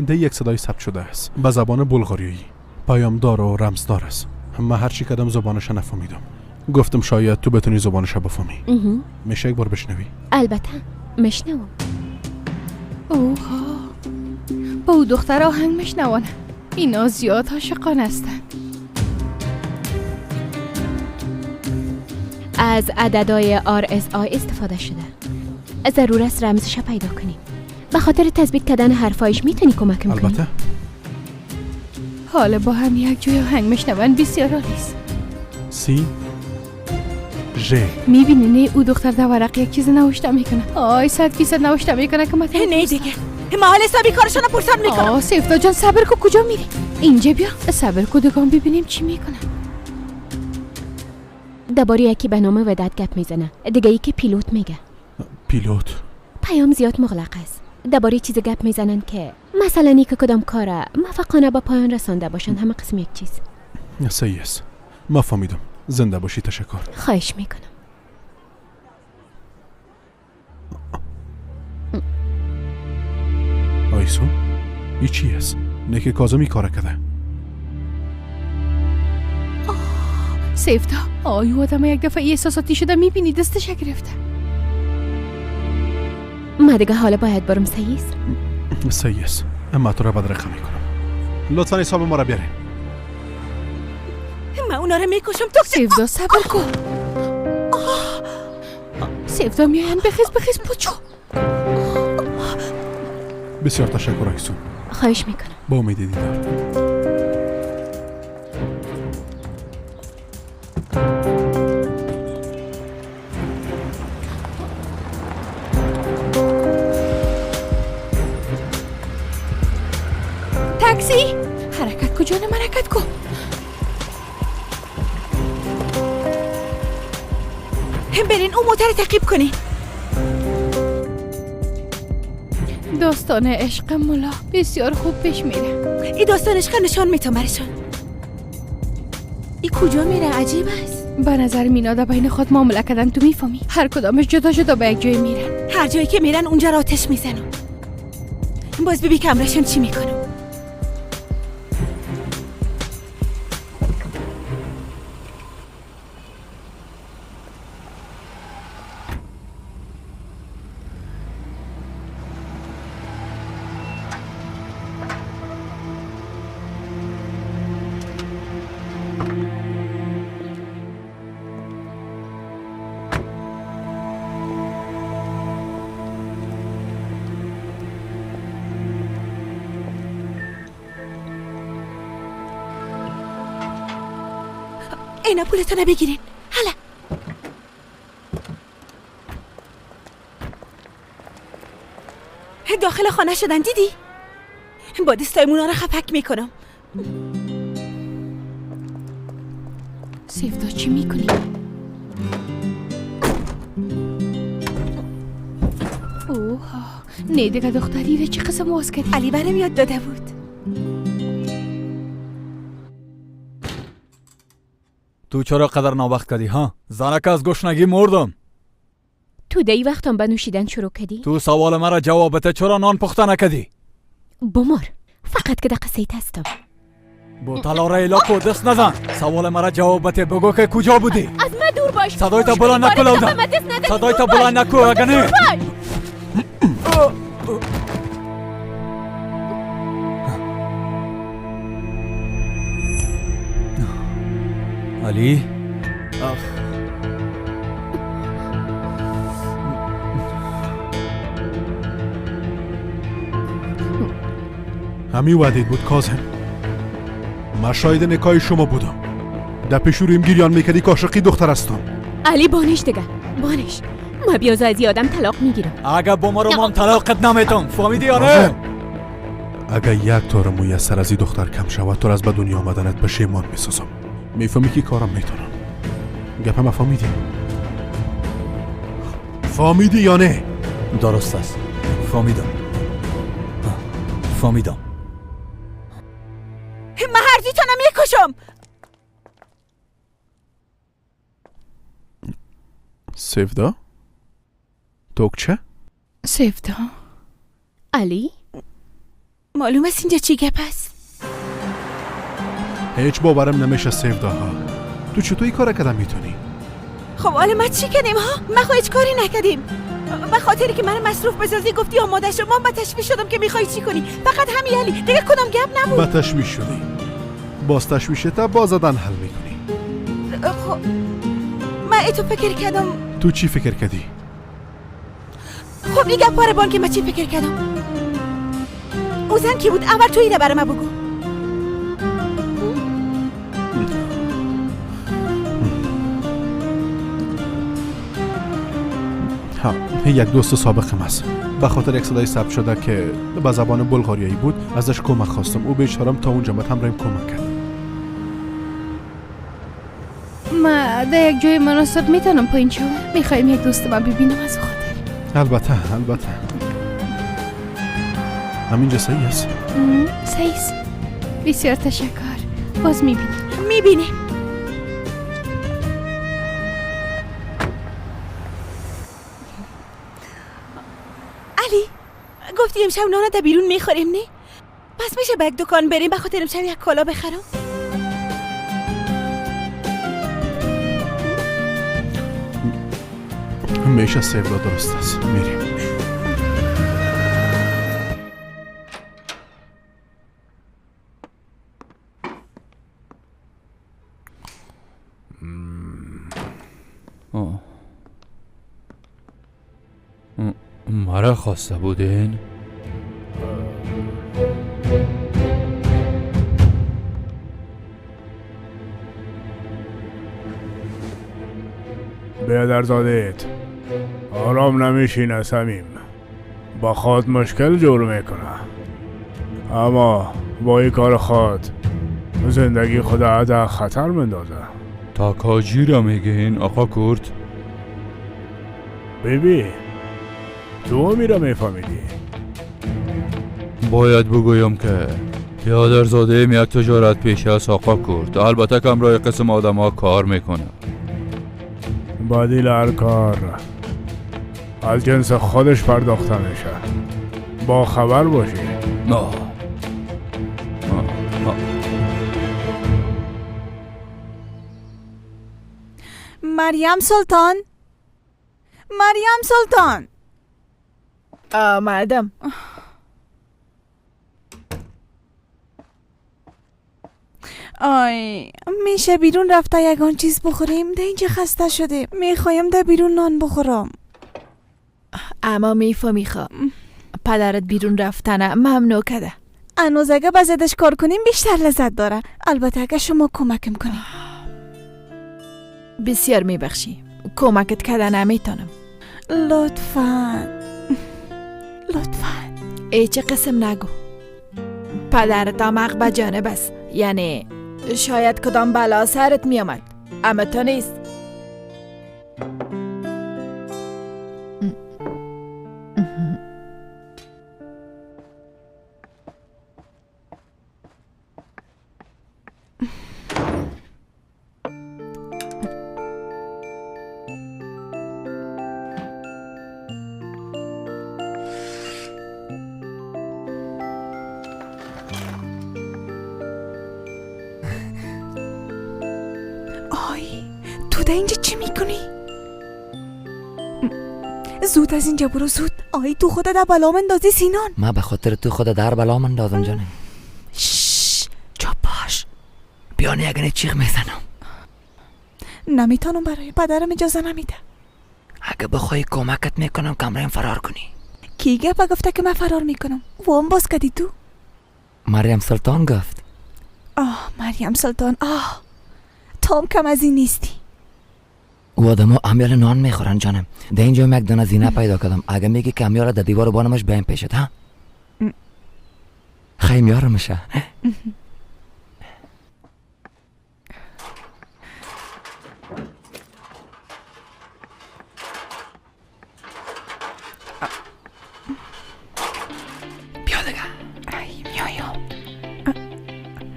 ده یک صدای ثبت شده است به زبان بلغاریایی، پیامدار و رمزدار است. من هر چی کردم زبانش نفهمیدم. گفتم شاید تو بتونی زبانش بفهمی. میشه یک بار بشنوی؟ البته میشنوم. اوها با او دختر آهنگ میشنوانه. اینا زیاد عاشقان هستند. از عددهای RSI استفاده شده. ضرور است رمزش پیدا کنیم. به خاطر تثبیت کردن حرفایش میتونی کمکم کنی؟ البته. حالا با هم یک جای آهنگ میشنون بسیار عالی است. سی ژ میبینی نه او دختر در ورق یک چیز نوشته میکنه. آی 100% نوشته میکنه که من نه دیگه ما حال حسابی کارشون پرسان میکنم. آه سیفتا جان صبر کو، کجا میری؟ اینجا بیا صبر کو دگان ببینیم چی میکنه. درباره یکی به نام وداد گپ میزنه، دیگه یکی پیلوت میگه. پیلوت پیام زیاد مغلق است. درباره چیز گپ میزنن که مثلا اینکه کدام کار موفقانه با پایان رسانده باشن، همه قسم یک چیز. صحیح است، ما فهمیدم. زنده باشی، تشکر. خواهش میکنم. آیسون ای چی است؟ نه که کاظمی کار کرده. سیفتا آی آدم یک دفعه احساساتی شده میبینی دستش گرفته. ما دیگه حالا باید برم. صحیح است؟ صحیح است، اما تو را بدرقه میکنم. لطفا حساب ما را بیارین. من اونا رو میکشم. تو سیفدا صبر کن. سیفدا میاین. بخیز بخیز پوچو. بسیار تشکر آیسون. خواهش میکنم. با امید دیدار. تاکسی. حرکت کو جانم، حرکت کو. برین او موتر تعقیب کنین. داستان عشق مولا بسیار خوب پیش میره. این داستان عشق نشان میتم برشان. این کجا میره؟ عجیب است. به نظر مینا در بین خود معامله کردن، تو میفهمی؟ هر کدامش جدا جدا به یک جای میرن. هر جایی که میرن اونجا را آتش میزنم. باز ببین کمرشون چی میکنم. اینا پولتون بگیرین. حالا داخل خانه شدن، دیدی؟ با دستای مونا رو خپک میکنم. سیفدا چی میکنی؟ اوه نه دیگه دختری رو چه قسم واز کردی؟ علی برم یاد داده بود. تو چرا قدر ناوقت کردی ها؟ زنک از گشنگی مردم. تو دی وقتم به نوشیدن شروع کردی؟ تو سوال مرا جواب بده، چرا نان پخته نکردی؟ بمار فقط که دقیقه سیت هستم. بوتلا را ایلا کو دست نزن. سوال مرا جواب بده، بگو که کجا بودی؟ از من دور باش. صدای تا بلند نکو لودا. صدای تا بلند نکو اگه نه. علی آخ همی وعدید بود کاظم. من شاهد نکای شما بودم. در پیش رویم گریان میکردی که عاشقی دختر هستم. علی بانش دیگه، بانش. ما بیازو از آدم طلاق میگیرم. اگه با ما رو مام طلاقت نمیتم، فهمیدی یا نه؟ اگه یک تار موی از سر از این دختر کم شود، تو از به دنیا آمدنت پشیمان میسازم. میفهمی که کارم میتونم. گپم فهمیدی؟ فهمیدی یا نه؟ درست است، فهمیدم. فهمیدم. من هر دویتانم میکشم. سیفدا؟ توکچه؟ سیفدا؟ علی؟ معلوم است اینجا چی گپ است؟ هیچ باورم نمیشه سیفدا ها. تو چطور این کار کردم میتونی؟ خب حالا ما چی کردیم ها؟ ما خو هیچ کاری نکردیم. به خاطری که من مصروف بسازی گفتی آماده شو، من به تشویش شدم که میخوای چی کنی. فقط همین علی، دیگه کدام گپ نبود. به تشویش شدی. باز تشویشت با زدن حل میکنی. خب من ای تو فکر کردم. تو چی فکر کردی؟ خب این گپ رو بان که من چی فکر کردم. او زن کی بود؟ اول تو اینو برای من بگو. ها، یک دوست سابقم است. به خاطر یک صدای ثبت شده که به زبان بلغاریایی بود ازش کمک خواستم. او بیچارم تا اونجا مت همراهیم کمک کرد. ما در یک جای مناسب میتونم پایین شوم. میخوایم یک دوست من ببینم از خاطر. البته البته. همینجا صحیح است؟ صحیح است. بسیار تشکر. باز میبینیم. میبینیم. علی گفتی امشب نان در بیرون میخوریم نه؟ پس میشه به یک دکان بریم به خاطر امشب یک کالا بخرم؟ میشه سیفدا درست است. میریم. مرا خواسته بودین؟ بیادرزادهت آرام نمیشینه سمیم، با خود مشکل جور میکنه، اما با این کار خود زندگی خود در خطر مندازه. تاکاجی را میگین آقا کرد؟ بیبی تو میره میفهمیدی. باید بگویم که پیادرزاده یک تجارت پیشه است آقا کرد. البته که همراه قسم آدم ها کار میکنه. بدیل هر کار از جنس خودش پرداخته میشه. با خبر باشی. نه. مریم سلطان، مریم سلطان. آمدم. آی میشه بیرون رفته یگان چیز بخوریم؟ ده اینجا خسته شدیم، میخوایم ده بیرون نان بخورم. اما میفهمی خواه پدرت بیرون رفتنه ممنوع کده. هنوز اگه بزدش کار کنیم بیشتر لذت داره. البته اگه شما کمکم کنیم. بسیار میبخشی، کمکت کده نمیتونم. لطفا لطفا. ای چه قسم نگو، پدرت آمق به جانب است، یعنی شاید کدام بلا سرت میامد، اما تو نیست. اینجا چی میکنی؟ زود از اینجا برو، زود. آی تو خود در بلا مندازی سینان. من به خاطر تو خود در بلا مندازم جانم. شش چاپ باش. بیانه اگه چیغ میزنم. نمیتونم، برای پدرم اجازه نمیده. اگه بخوای کمکت میکنم کمرم فرار کنی. کی گفت گفته که من فرار میکنم؟ وام باز کردی تو؟ مریم سلطان گفت. آه مریم سلطان، آه تو هم کم از این نیستی. او آدم‌ها امیال نان میخورن جانم. در اینجا یک دانه زینه پیدا کردم. اگه میگی که امیال در دیوار بانمش بیایم پیشت ها؟ خیلی میارمشه. بیا دیگه. ای میایم.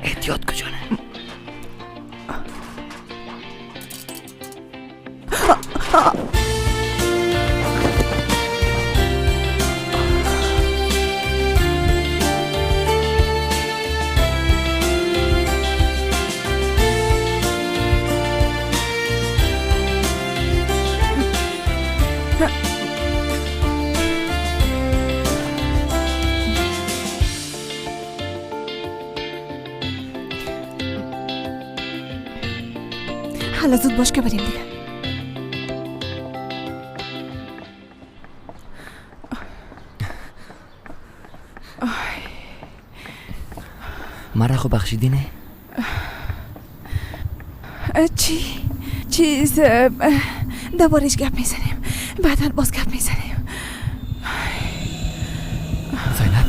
احتیاط کن جانم. حالا زود باش که بریم دیگه. مرا خو بخشیدی نه؟ چی؟ چیز دوبارش گپ میزنیم، بعدا باز گپ میزنیم. زینب،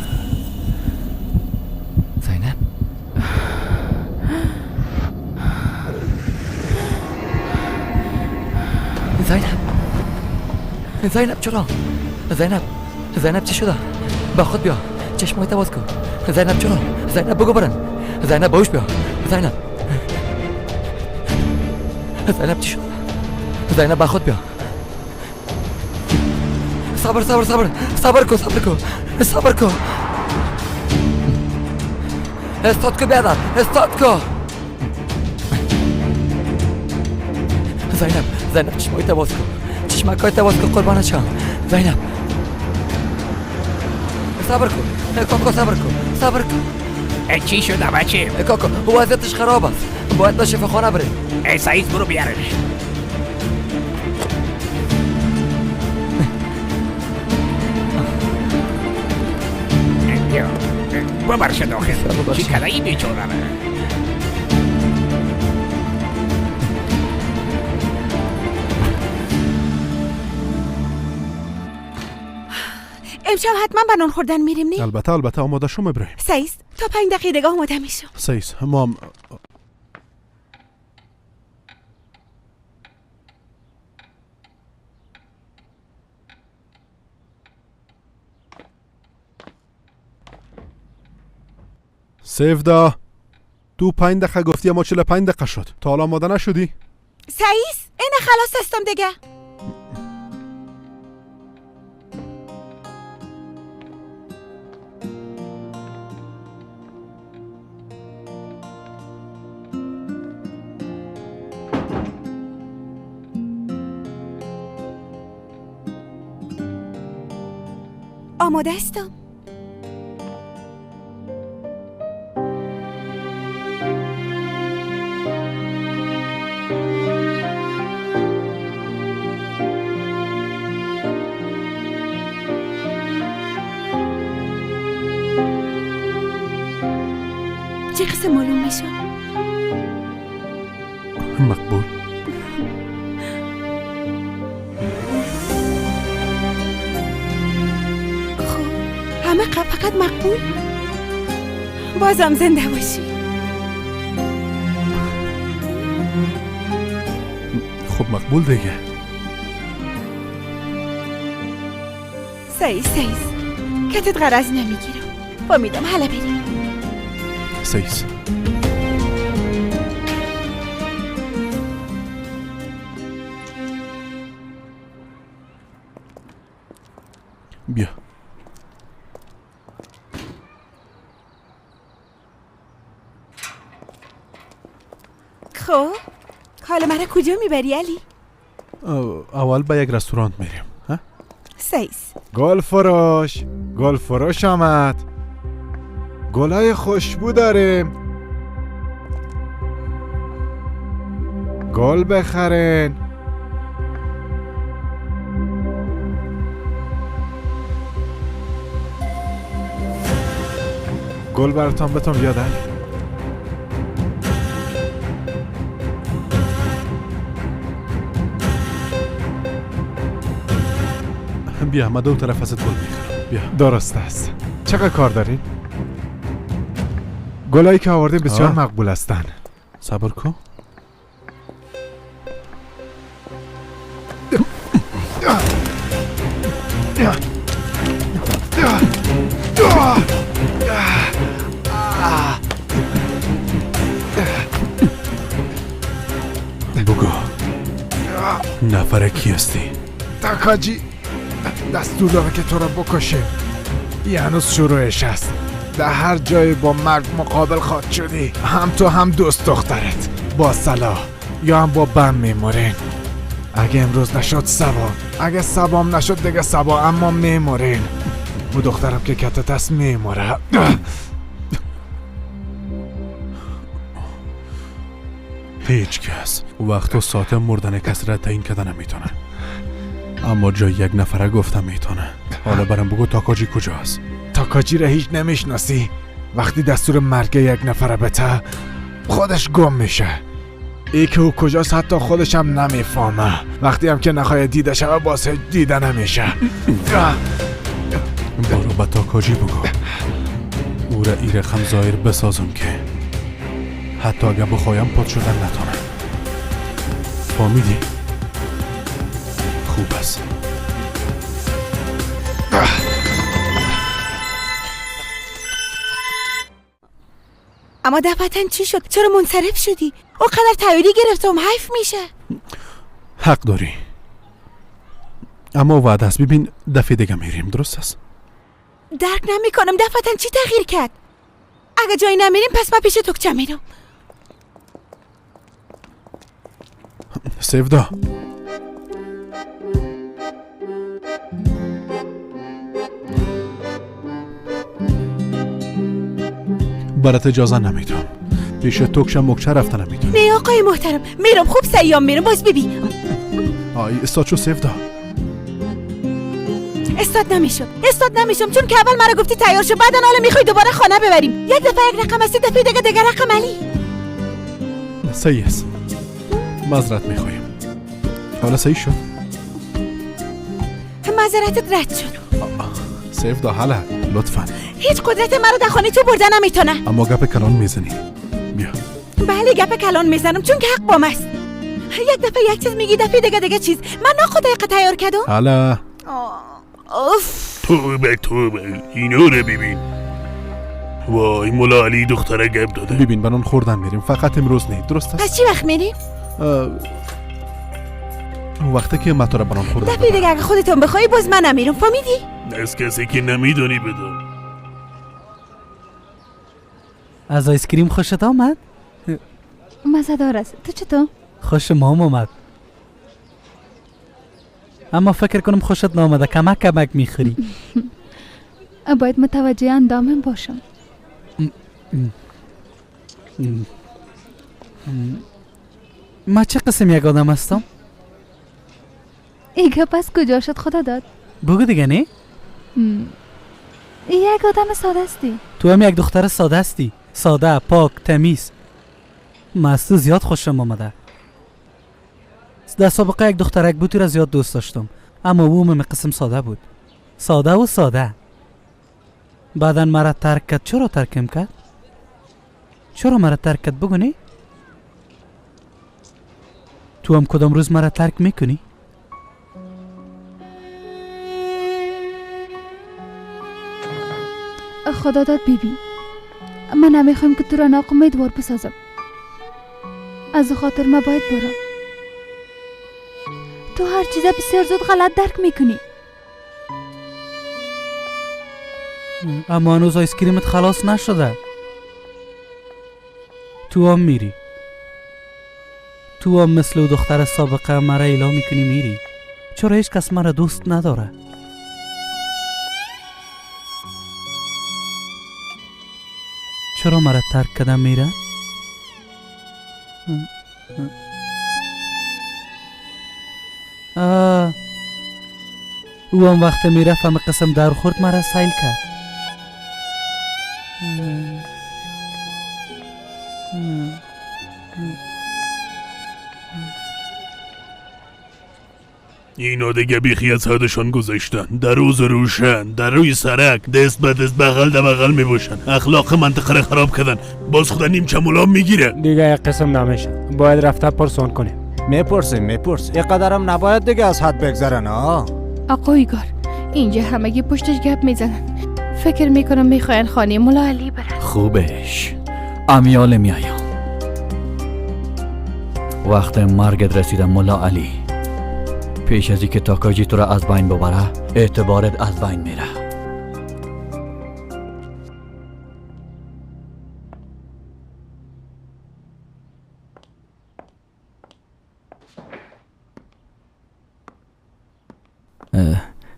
زینب، زینب، زینب چرا؟ زینب، زینب چی شده؟ با خود بیا، چشمایت باز کن. زینب چرا؟ زینب بگو برن. زینب باوش بیا. زینب، زینب چی شد؟ زینب با خود بیا. صبر صبر صبر صبر کن، صبر کن، صبر کن. استاد کو بیادر، استاد کو. زینب، زینب چشمایت باز کن، چشمکایت باز کن قربانت شم. زینب صبر کن کاکا، صبر کن، صبر کن. چی شده بچه؟ کاکا وضعیتش خراب است، باید به شفاخانه بریم. ای سعید برو بیارش. ببرش داخل. چی کده ای بیچاره را؟ امشب حتما به نان خوردن میریم نه؟ البته البته، آماده شو ابراهیم. سعیست تا 5 دقیقه دیگه آماده میشم. سعیست ما سیفدا تو 5 دقیقه گفتی اما 45 دقیقه شد، تا حالا آماده نشدی؟ سعیس این خلاص هستم دیگه. آماده هستم. چه قسم معلوم میشه؟ مقبول. خب همه فقط مقبول؟ بازم زنده باشی. خب مقبول دیگه. سعیس سعیس کتت غرض نمیگیرم. فهمیدم. حالا بریم. سیس بیا. خب حالا مرا کجا میبری علی؟ اول به یک رستوران میریم. سیس گل فروش، گل فروش آمد. گلای خوشبو داریم، گل بخرین. گل براتون بتون بیادر. بیا ما دو طرف ازت گل میخرم. بیا. درست است. چقدر کار دارین؟ گلایی که آوردیم بسیار مقبول هستن. صبر کن. بگو نفر کی هستی؟ تاکاجی دستور داره که تو را بکشه. یه هنوز شروعش است. در هر جای با مرگ مقابل خواهد شدی. هم تو هم دوست دخترت با صلاح یا هم با بم میمورین. اگه امروز نشد سبا، اگه سبام نشد دیگه سبا، اما میمورین. و دخترم که کتت است میموره. هیچ کس وقت و ساعت مردن کس را تعیین کده نمیتونه، اما جای یک نفره گفته میتونه. حالا برام بگو تاکاجی کجاست؟ تاکاجی را هیچ نمیشناسی. وقتی دستور مرگ یک نفره بته خودش گم میشه. ای که او کجاست حتی خودش هم نمیفهمه. وقتی هم که نخواهد دیده شوه باز دیده نمیشه. برو به تاکاجی بگو او را ای رقم ظاهر بسازم که حتی اگه بخوایم پاد شدن نتانم. فهمیدی؟ خوب است. اما دفعتاً چی شد؟ چرا منصرف شدی؟ اونقدر تیاری گرفتم حیف میشه. حق داری، اما وعده است. ببین دفعه دیگه میریم، درست است؟ درک نمیکنم دفعتاً چی تغییر کرد؟ اگه جایی نمیریم پس من پیش تکچه میرم. سیفدا برات اجازه نمیدم. پیش توکشم مکچه رفته نمیدم. نه آقای محترم میرم. خوب سیام میرم باز ببی. آی استاد شو سیفدا. استاد نمیشم، استاد نمیشم، چون که اول مرا گفتی تیار شو، بعدا حالا میخوای دوباره خانه ببریم. یک دفعه یک رقم است، دفعه دیگه دیگه رقم. علی صحیح است، معذرت میخوایم. حالا صحیح شد؟ معذرتت رد شد. سیفدا حالا لطفا. هیچ قدرت مرا در خانه تو برده نمیتونه. اما گپ کلان میزنی. بیا. بله گپ کلان میزنم چون که حق با ماست. یک دفعه یک چیز میگی، دفعه دیگه چیز. من ناخودآگاه تیار کردم. حالا. اوف. توبه توبه اینو رو ببین. وای مولا علی دختره گپ داده. ببین بنان خوردن میریم، فقط امروز نه، درست است؟ پس چی وقت میریم؟ وقتی که ما تو را بنان خوردن. دفعه دیگه اگه خودتون بخوای باز من نمیرم، فهمیدی؟ از کسی که نمیدونی بدون. از آیسکریم خوشت آمد؟ مزه دار است. تو چطور؟ خوش مام آمد. اما فکر کنم خوشت نامده، کمک کمک میخوری. باید متوجه اندامم باشم. ما چه قسم یک آدم هستم؟ ای گپ از کجا شد خدا داد؟ بگو دیگه. نه؟ یک آدم ساده هستی. تو هم یک دختر ساده هستی. ساده، پاک، تمیز. من از تو زیاد خوشم آمده. در سابقه یک دخترک بود را زیاد دوست داشتم، اما او هم قسم ساده بود. ساده و ساده. بعدا مرا ترک کرد. چرا ترکم کرد؟ چرا مرا ترک کرد بگو نه؟ تو هم کدام روز مرا ترک میکنی؟ خدا داد بیبی، من نمیخوایم که تو را ناامیدوار بسازم. از خاطر ما باید برم. تو هر چیز بسیار زود غلط درک میکنی. اما هنوز آیسکریمت خلاص نشده. تو هم میری. تو هم مثل او دختر سابقه مرا اعلام میکنی میری. چرا هیچ کس مرا دوست نداره؟ چرا مرا ترک کردن میره؟ او هم وقت میرفت همه قسم در خورد مرا سیل کرد. اینا دیگه بیخی از حدشان گذاشتن. در روز روشن، در روی سرک، دست به دست، بغل در بغل میباشن. اخلاق منطقه را خراب کردن. باز خدا نیمچه ملام میگیره. دیگه یک قسم نمیشه، باید رفته پرسان کنیم. میپرسیم میپرسیم. اینقدرم نباید دیگه از حد بگذرن. آقا ایگار اینجا همگی پشتش گپ میزنن. فکر میکنم میخواین خانه مولا علی برن. خوبش امیال میایم. وقت مرگت رسیده مولا علی. پیش از اینکه تاکاجی تو را از بین ببره، اعتبارت از بین میره.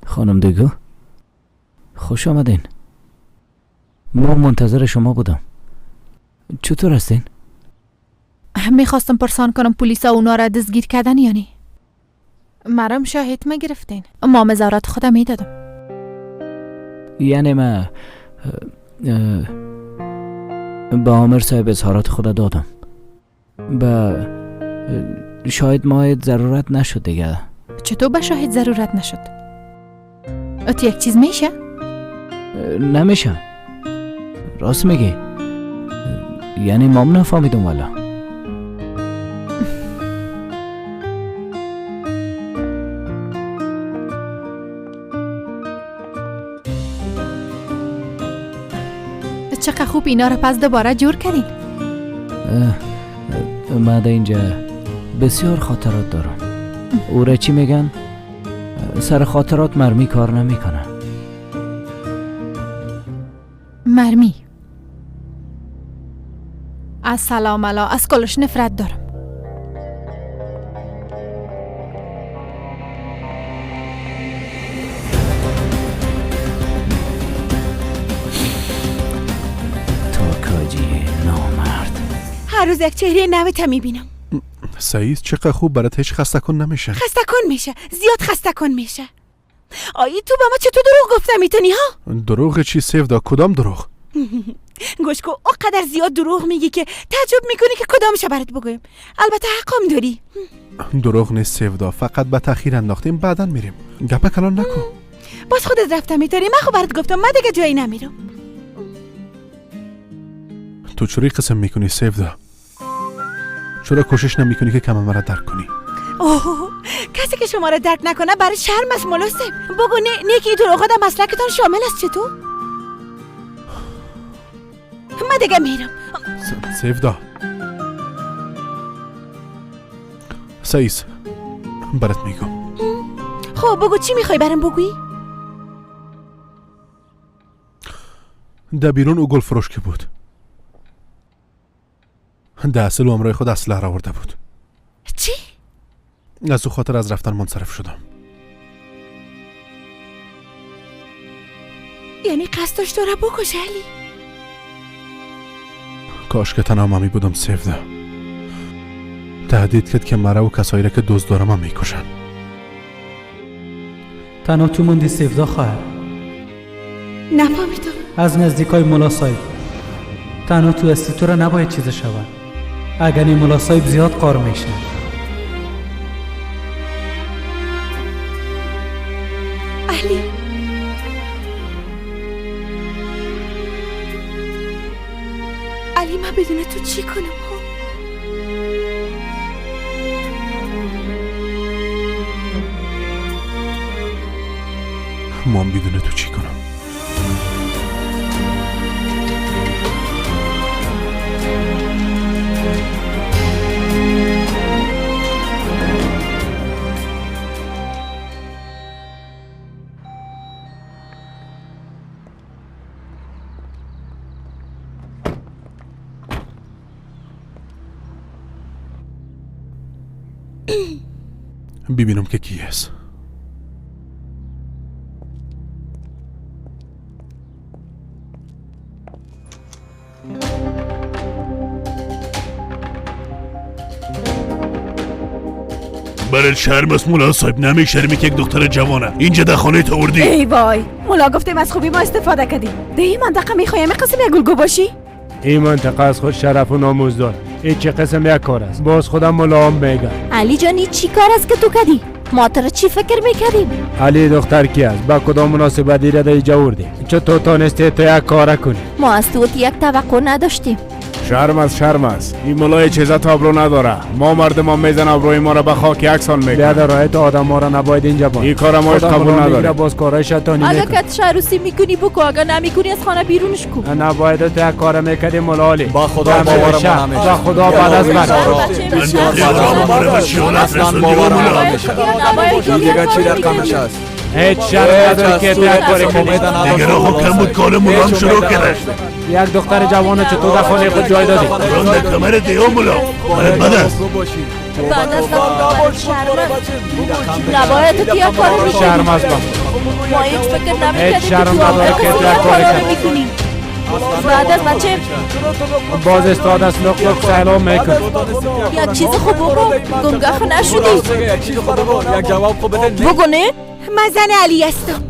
خانم دگو خوش آمدین. ما منتظر شما بودم. چطور هستین؟ میخواستم پرسان کنم پلیسا اونا را دستگیر کردن یا نه؟ مرام شاهد ما گرفتین. ما مزارات خودم میدادم. یعنی ما به آمر صاحب اظهارات خود دادم. به شاید ما ضرورت نشد دیگه. چطور به شاهد ضرورت نشد؟ ات یک چیز میشه؟ نمیشه. راست میگی. یعنی مام نفهمیدم والا. چقدر خوب اینا رو پس دوباره جور کردین. من در اینجا بسیار خاطرات دارم. او را چی میگن؟ سر خاطرات مرمی کار نمیکنه. مرمی از سلام علا از کلش نفرت دارم. تاکاجی نامرد. هر روز یک چهره نو تا میبینم. سعید چقدر خوب برات هیچ خسته کن نمیشه. خسته کن میشه، زیاد خسته کن میشه. آیی تو به ما چطور دروغ گفته میتونی ها؟ دروغ چی سیفدا؟ کدام دروغ؟ گوش کو اونقدر زیاد دروغ میگی که تعجب میکنی که کدامش برات بگویم. البته حقم داری. دروغ نیست سیفدا، فقط به تاخیر انداختیم، بعدا میریم. گپ کلان نکن. باز خودت رفته میتونی. من خب برات گفتم من دیگه جایی نمیرم. تو چرا قسم میکنی سیفدا؟ چرا کوشش نمیکنی که کم مرا درک کنی؟ اوه، کسی که شما را درک نکنه برای شرم است مولا صاحب. بگو نه که این دروغ در مسلکتان شامل است. چطور؟ من دیگه میرم. سیفدا سعیس برات میگم. خب بگو چی میخوای برام بگویی؟ در بیرون او گل فروش که بود، در اصل و امرای خود اسلحه را آورده بود. چی؟ از او خاطر از رفتن منصرف شدم. یعنی قصد داشت تو را بکشه علی؟ کاش که تنها مامی بودم سیفدا. تهدید کرد که مرا و کسایی را که دوست دارم هم میکشن. تنها تو موندی سیفدا خواهر. نفهمیدم. از نزدیکای مولا صاحب تنها تو هستی، تو را نباید چیز شود. اگر این مولا صاحب زیاد قار میشه. علی علی من بدون تو چی کنم؟ من بدون تو چی کنم؟ ببینم که کی است. برای شرم است مولا صاحب، نمی شرمی که یک دختر جوانه اینجا در خانه تو آوردی. ای وای مولا، گفتیم از خوبی ما استفاده کردیم. ده این منطقه میخوایم قسم یک گلگو باشی؟ این منطقه از خود شرف و ناموز دار. این چه قسم یک کار است؟ باز خودم مولا هم میگم. علی جانی چی کار است که تو کردی؟ ما تو را چی فکر میکردیم؟ علی دختر کی است؟ با کدام مناسبت را در اینجا آوردی؟ چطور تانستی تو یک کار کنی؟ ما از تو یک توقع نداشتیم. شرم است شرم است. این ملای چیزا تابلو نداره. ما مردم ما میزن ابروی ما را به خاک یکسان میکنه. بیادر رایت آدم ما را نباید اینجا باید. این کار ما قبول نداره. باز کارهای شیطانی اگه که عروسی میکنی بکو، اگه نمیکنی از خانه بیرونش کو. نباید تو یک کار میکردی ملالی. با خدا باورم نمیشه. با خدا بعد از من. اصلا باورم نمیشه. دیگه چی رقمش است؟ هیچ شرم نداری که تو یک کاری کنی. دیگه راه کم بود کار مولام شروع کرد. یک دختر جوان چطور در خانه خود جای دادی؟ قرآن در کمر دیو مولا برات بد است. بعد از نباید تو یک کاری میکنی. شرم است با ما هیچ فکر نمیکردیم هیچ شرم نداری که تو یک کاری کنی. بعد از بچه باز استاد از لق لق سلام میکن. یک چیز خوب بگو، گمگاه نشدی. یک جواب خوب بده. بگو نه. من زن علی هستم.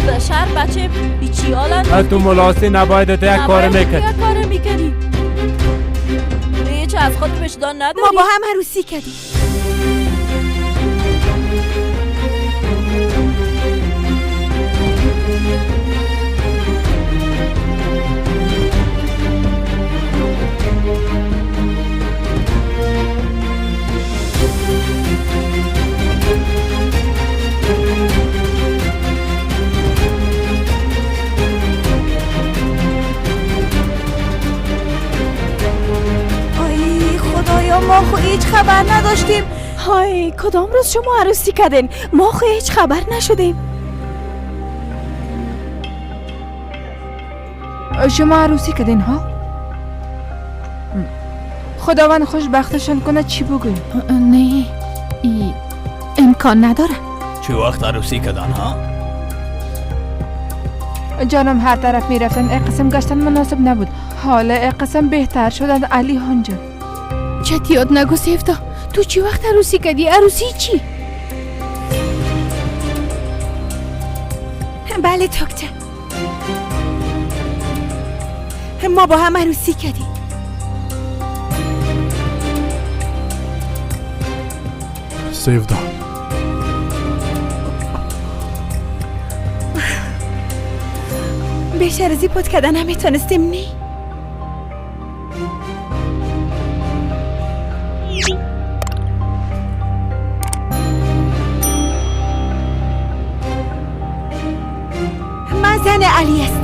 بشر بچه بیچی حالا تو ملاسی نباید تو یک کار میکردی. یک کار میکردی. هیچ از خود وجدان نداری. ما با هم عروسی کردیم. آی خدایا، ما خو هیچ خبر نداشتیم. های کدام روز شما عروسی کردین؟ ما خو هیچ خبر نشدیم. شما عروسی کردین ها؟ خداوند خوشبختشان کنه. چی بگویم؟ نه ای امکان نداره. چه وقت عروسی کردن ها؟ جانم هر طرف میرفتن ای قسم گشتن مناسب نبود. حالا ای قسم بهتر شدن علی هانجا. چت یاد نگو سیفتا، تو چی وقت عروسی کردی؟ عروسی چی؟ بله دکتر. ما با هم عروسی کردیم. سیودا، بیشتر از این پت کردن نمیتونستیم. نی من زن علی هستم.